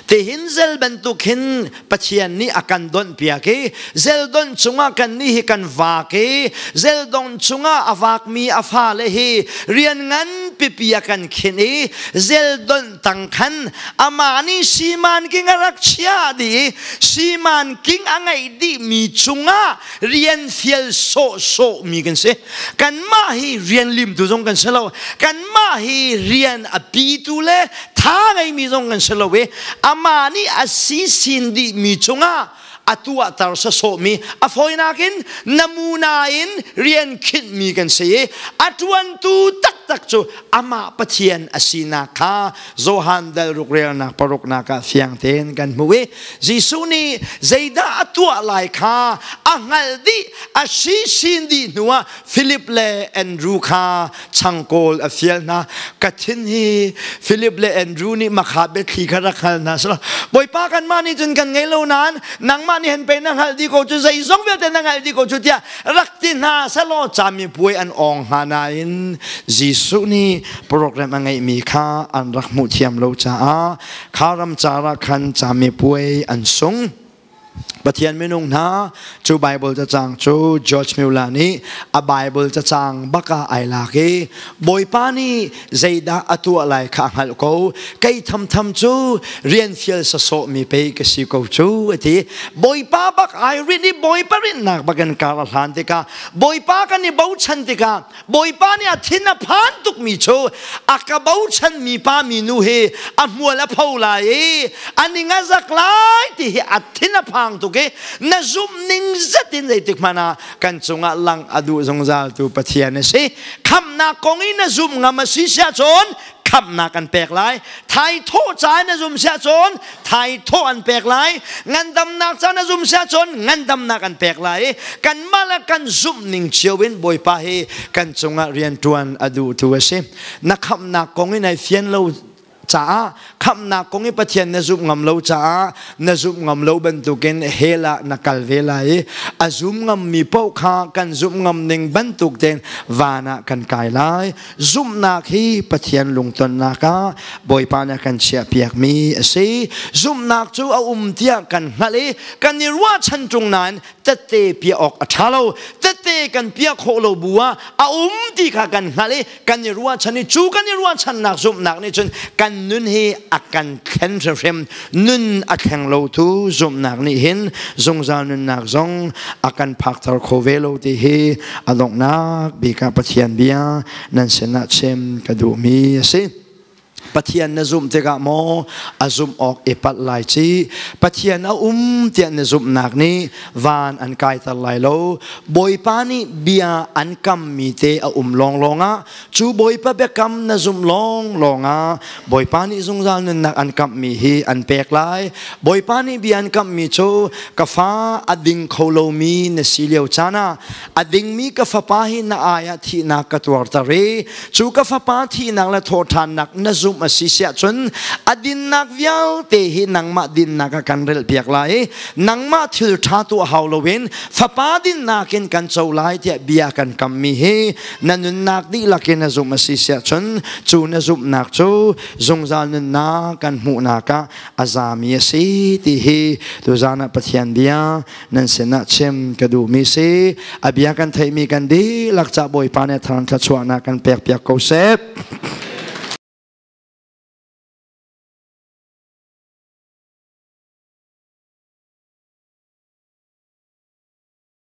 Tihin zel bantuk hin Pathian nih a kan donhpiak i zeldon cungah kannih hi kan vak i zeldon cungah a vakmi a fale hi rian ngan pipi a kan khinh i zeldon tang khan amah nih siman king a rak chiah dih i siman king a ngeih dihmi cungah rian fial sawhsawh mi kan si. Kanmah hi rian limtu zong kan si lo. Kanmah hi rian a pitu le tha ngeimi zong kan si lo i amah nih a si sin dihmi cungah a tuahter sawsawhmi a fawinak in namuna in rian khinhmi kan si i a ṭuantu taktak cu amah Pathian a sinak kha Johan dal ruk relnak paruknak ah fiang tein kan hmuh i Jesuh nih zeidah a tuah lai kha a hngalh dih a si sin dih hnuah Philip le Andrew kha changkawl a fial hna. Ka thin hi Philip le Andrew nih makha biathli kha rak hal hna selaw Bawipa kanmah nih cun kan ngei lo nain nangmah nih hin pei na hngalh dih ko cu zeizong vialte na hngalh dih ko cu tiah rak ti hna selaw camipuai an awng hnga nain Jesuh nih program a ngeihmi kha an rak hmuh thiam lo caah kha ramcar ah khan camipuai an sung. Pathian minung hna cu Bible cacang cu George Mueller nih a Bible cacang bak ah ai lak i Bawipa nih zeidah a tuah lai kha a hngalh ko kei thamtham cu rian fial sasawh mi pei ka si ko cu a ti. Bawipa bak ai rinh i Bawipa rinhnak bak in kar a hlan tikah Bawipa kan i bochan tikah Bawipa nih a thin a phan tukmi cu a ka bochanmi pa minu hi a hmual a pho lai i a ning a zak lai ti hi a thin a phang tuk i na zumh ning zet in zeitik hmanh ah kan cungah lang a duh zungzal tu Pathian a si. Khamhnak kong i na zumh ngam a si siah cun khamhnak an pek lai. Thaithawh ca na zum siah cun thaithawh an pek lai. Ngandamnak ca na zum siah cun ngandamnak an pek lai. Kanmah le kan zumh ning cio in Bawipa hi kan cungah rianṭuan a duhtu a si. Na khamhnak kong in ai fian lo caah khamhnak kong i Pathian na zumh ngam lo caah na zumh ngam lo bantukin hell ah na kal ve lai i a zum ngammi paoh kha kan zumh ngam ning bantuk tein van ah kan kai lai. Zumhnak hi Pathian lungtonnak ah Bawipa nih a kan chiahpiakmi a si. Zumhnak cu a um tiah kan hngalh i kan i ruahchan ṭung nain tette piah awk a ṭha lo. Tette kan piah khawh lo bu ah a um ti kha kan hngalh i kan i ruahchan i cu kan i ruahchannak zumhnak nih cun kan nun hi a kan thlen hrimhrim. Nun a thleng lotu zumhnak nih hin zungzal nunnak zong a kan phakter kho ve lo ti hi a donghnak bik ah Pathian bia nan sinah chim ka duhmi a si. Pathian na zumh tikah maw a zumh awk i palh lai ci? Pathian a um tiah na zumhnak nih van an kaiter lai lo. Bawipa nih bia an kammi te a um lawnglawng ah, cu Bawipa biakam na zumh lawnglawng ah Bawipa nih zungzal nunnak an kamhmi hi an pek lai. Bawipa nih bia an kamhmi cu ka fa a ding kho lomi na si lio caan ah a dingmi ka fapa hi na ai ah thihnak ka tuarter i cu ka fapa thihnak le thawhṭhannak na zumh a si siah cun a dinnak vialte hi nangmah dinnak ah kan relpiak lai i nangmah thil ṭha tuah hau loin fapa dinnak in kan co lai tiah bia kan kammi hi na nunnak dihlak in na zumh a si siah cun cu na zumhnak cu zungzal nunnak kan hmuhnak ah a zami a si ti hi tuzan ah Pathian bia nan sinah chim ka duhmi si. A bia kan theihmi kan dihlak ca Bawipa nih thang thluachuahnak kan pek piak ko seh.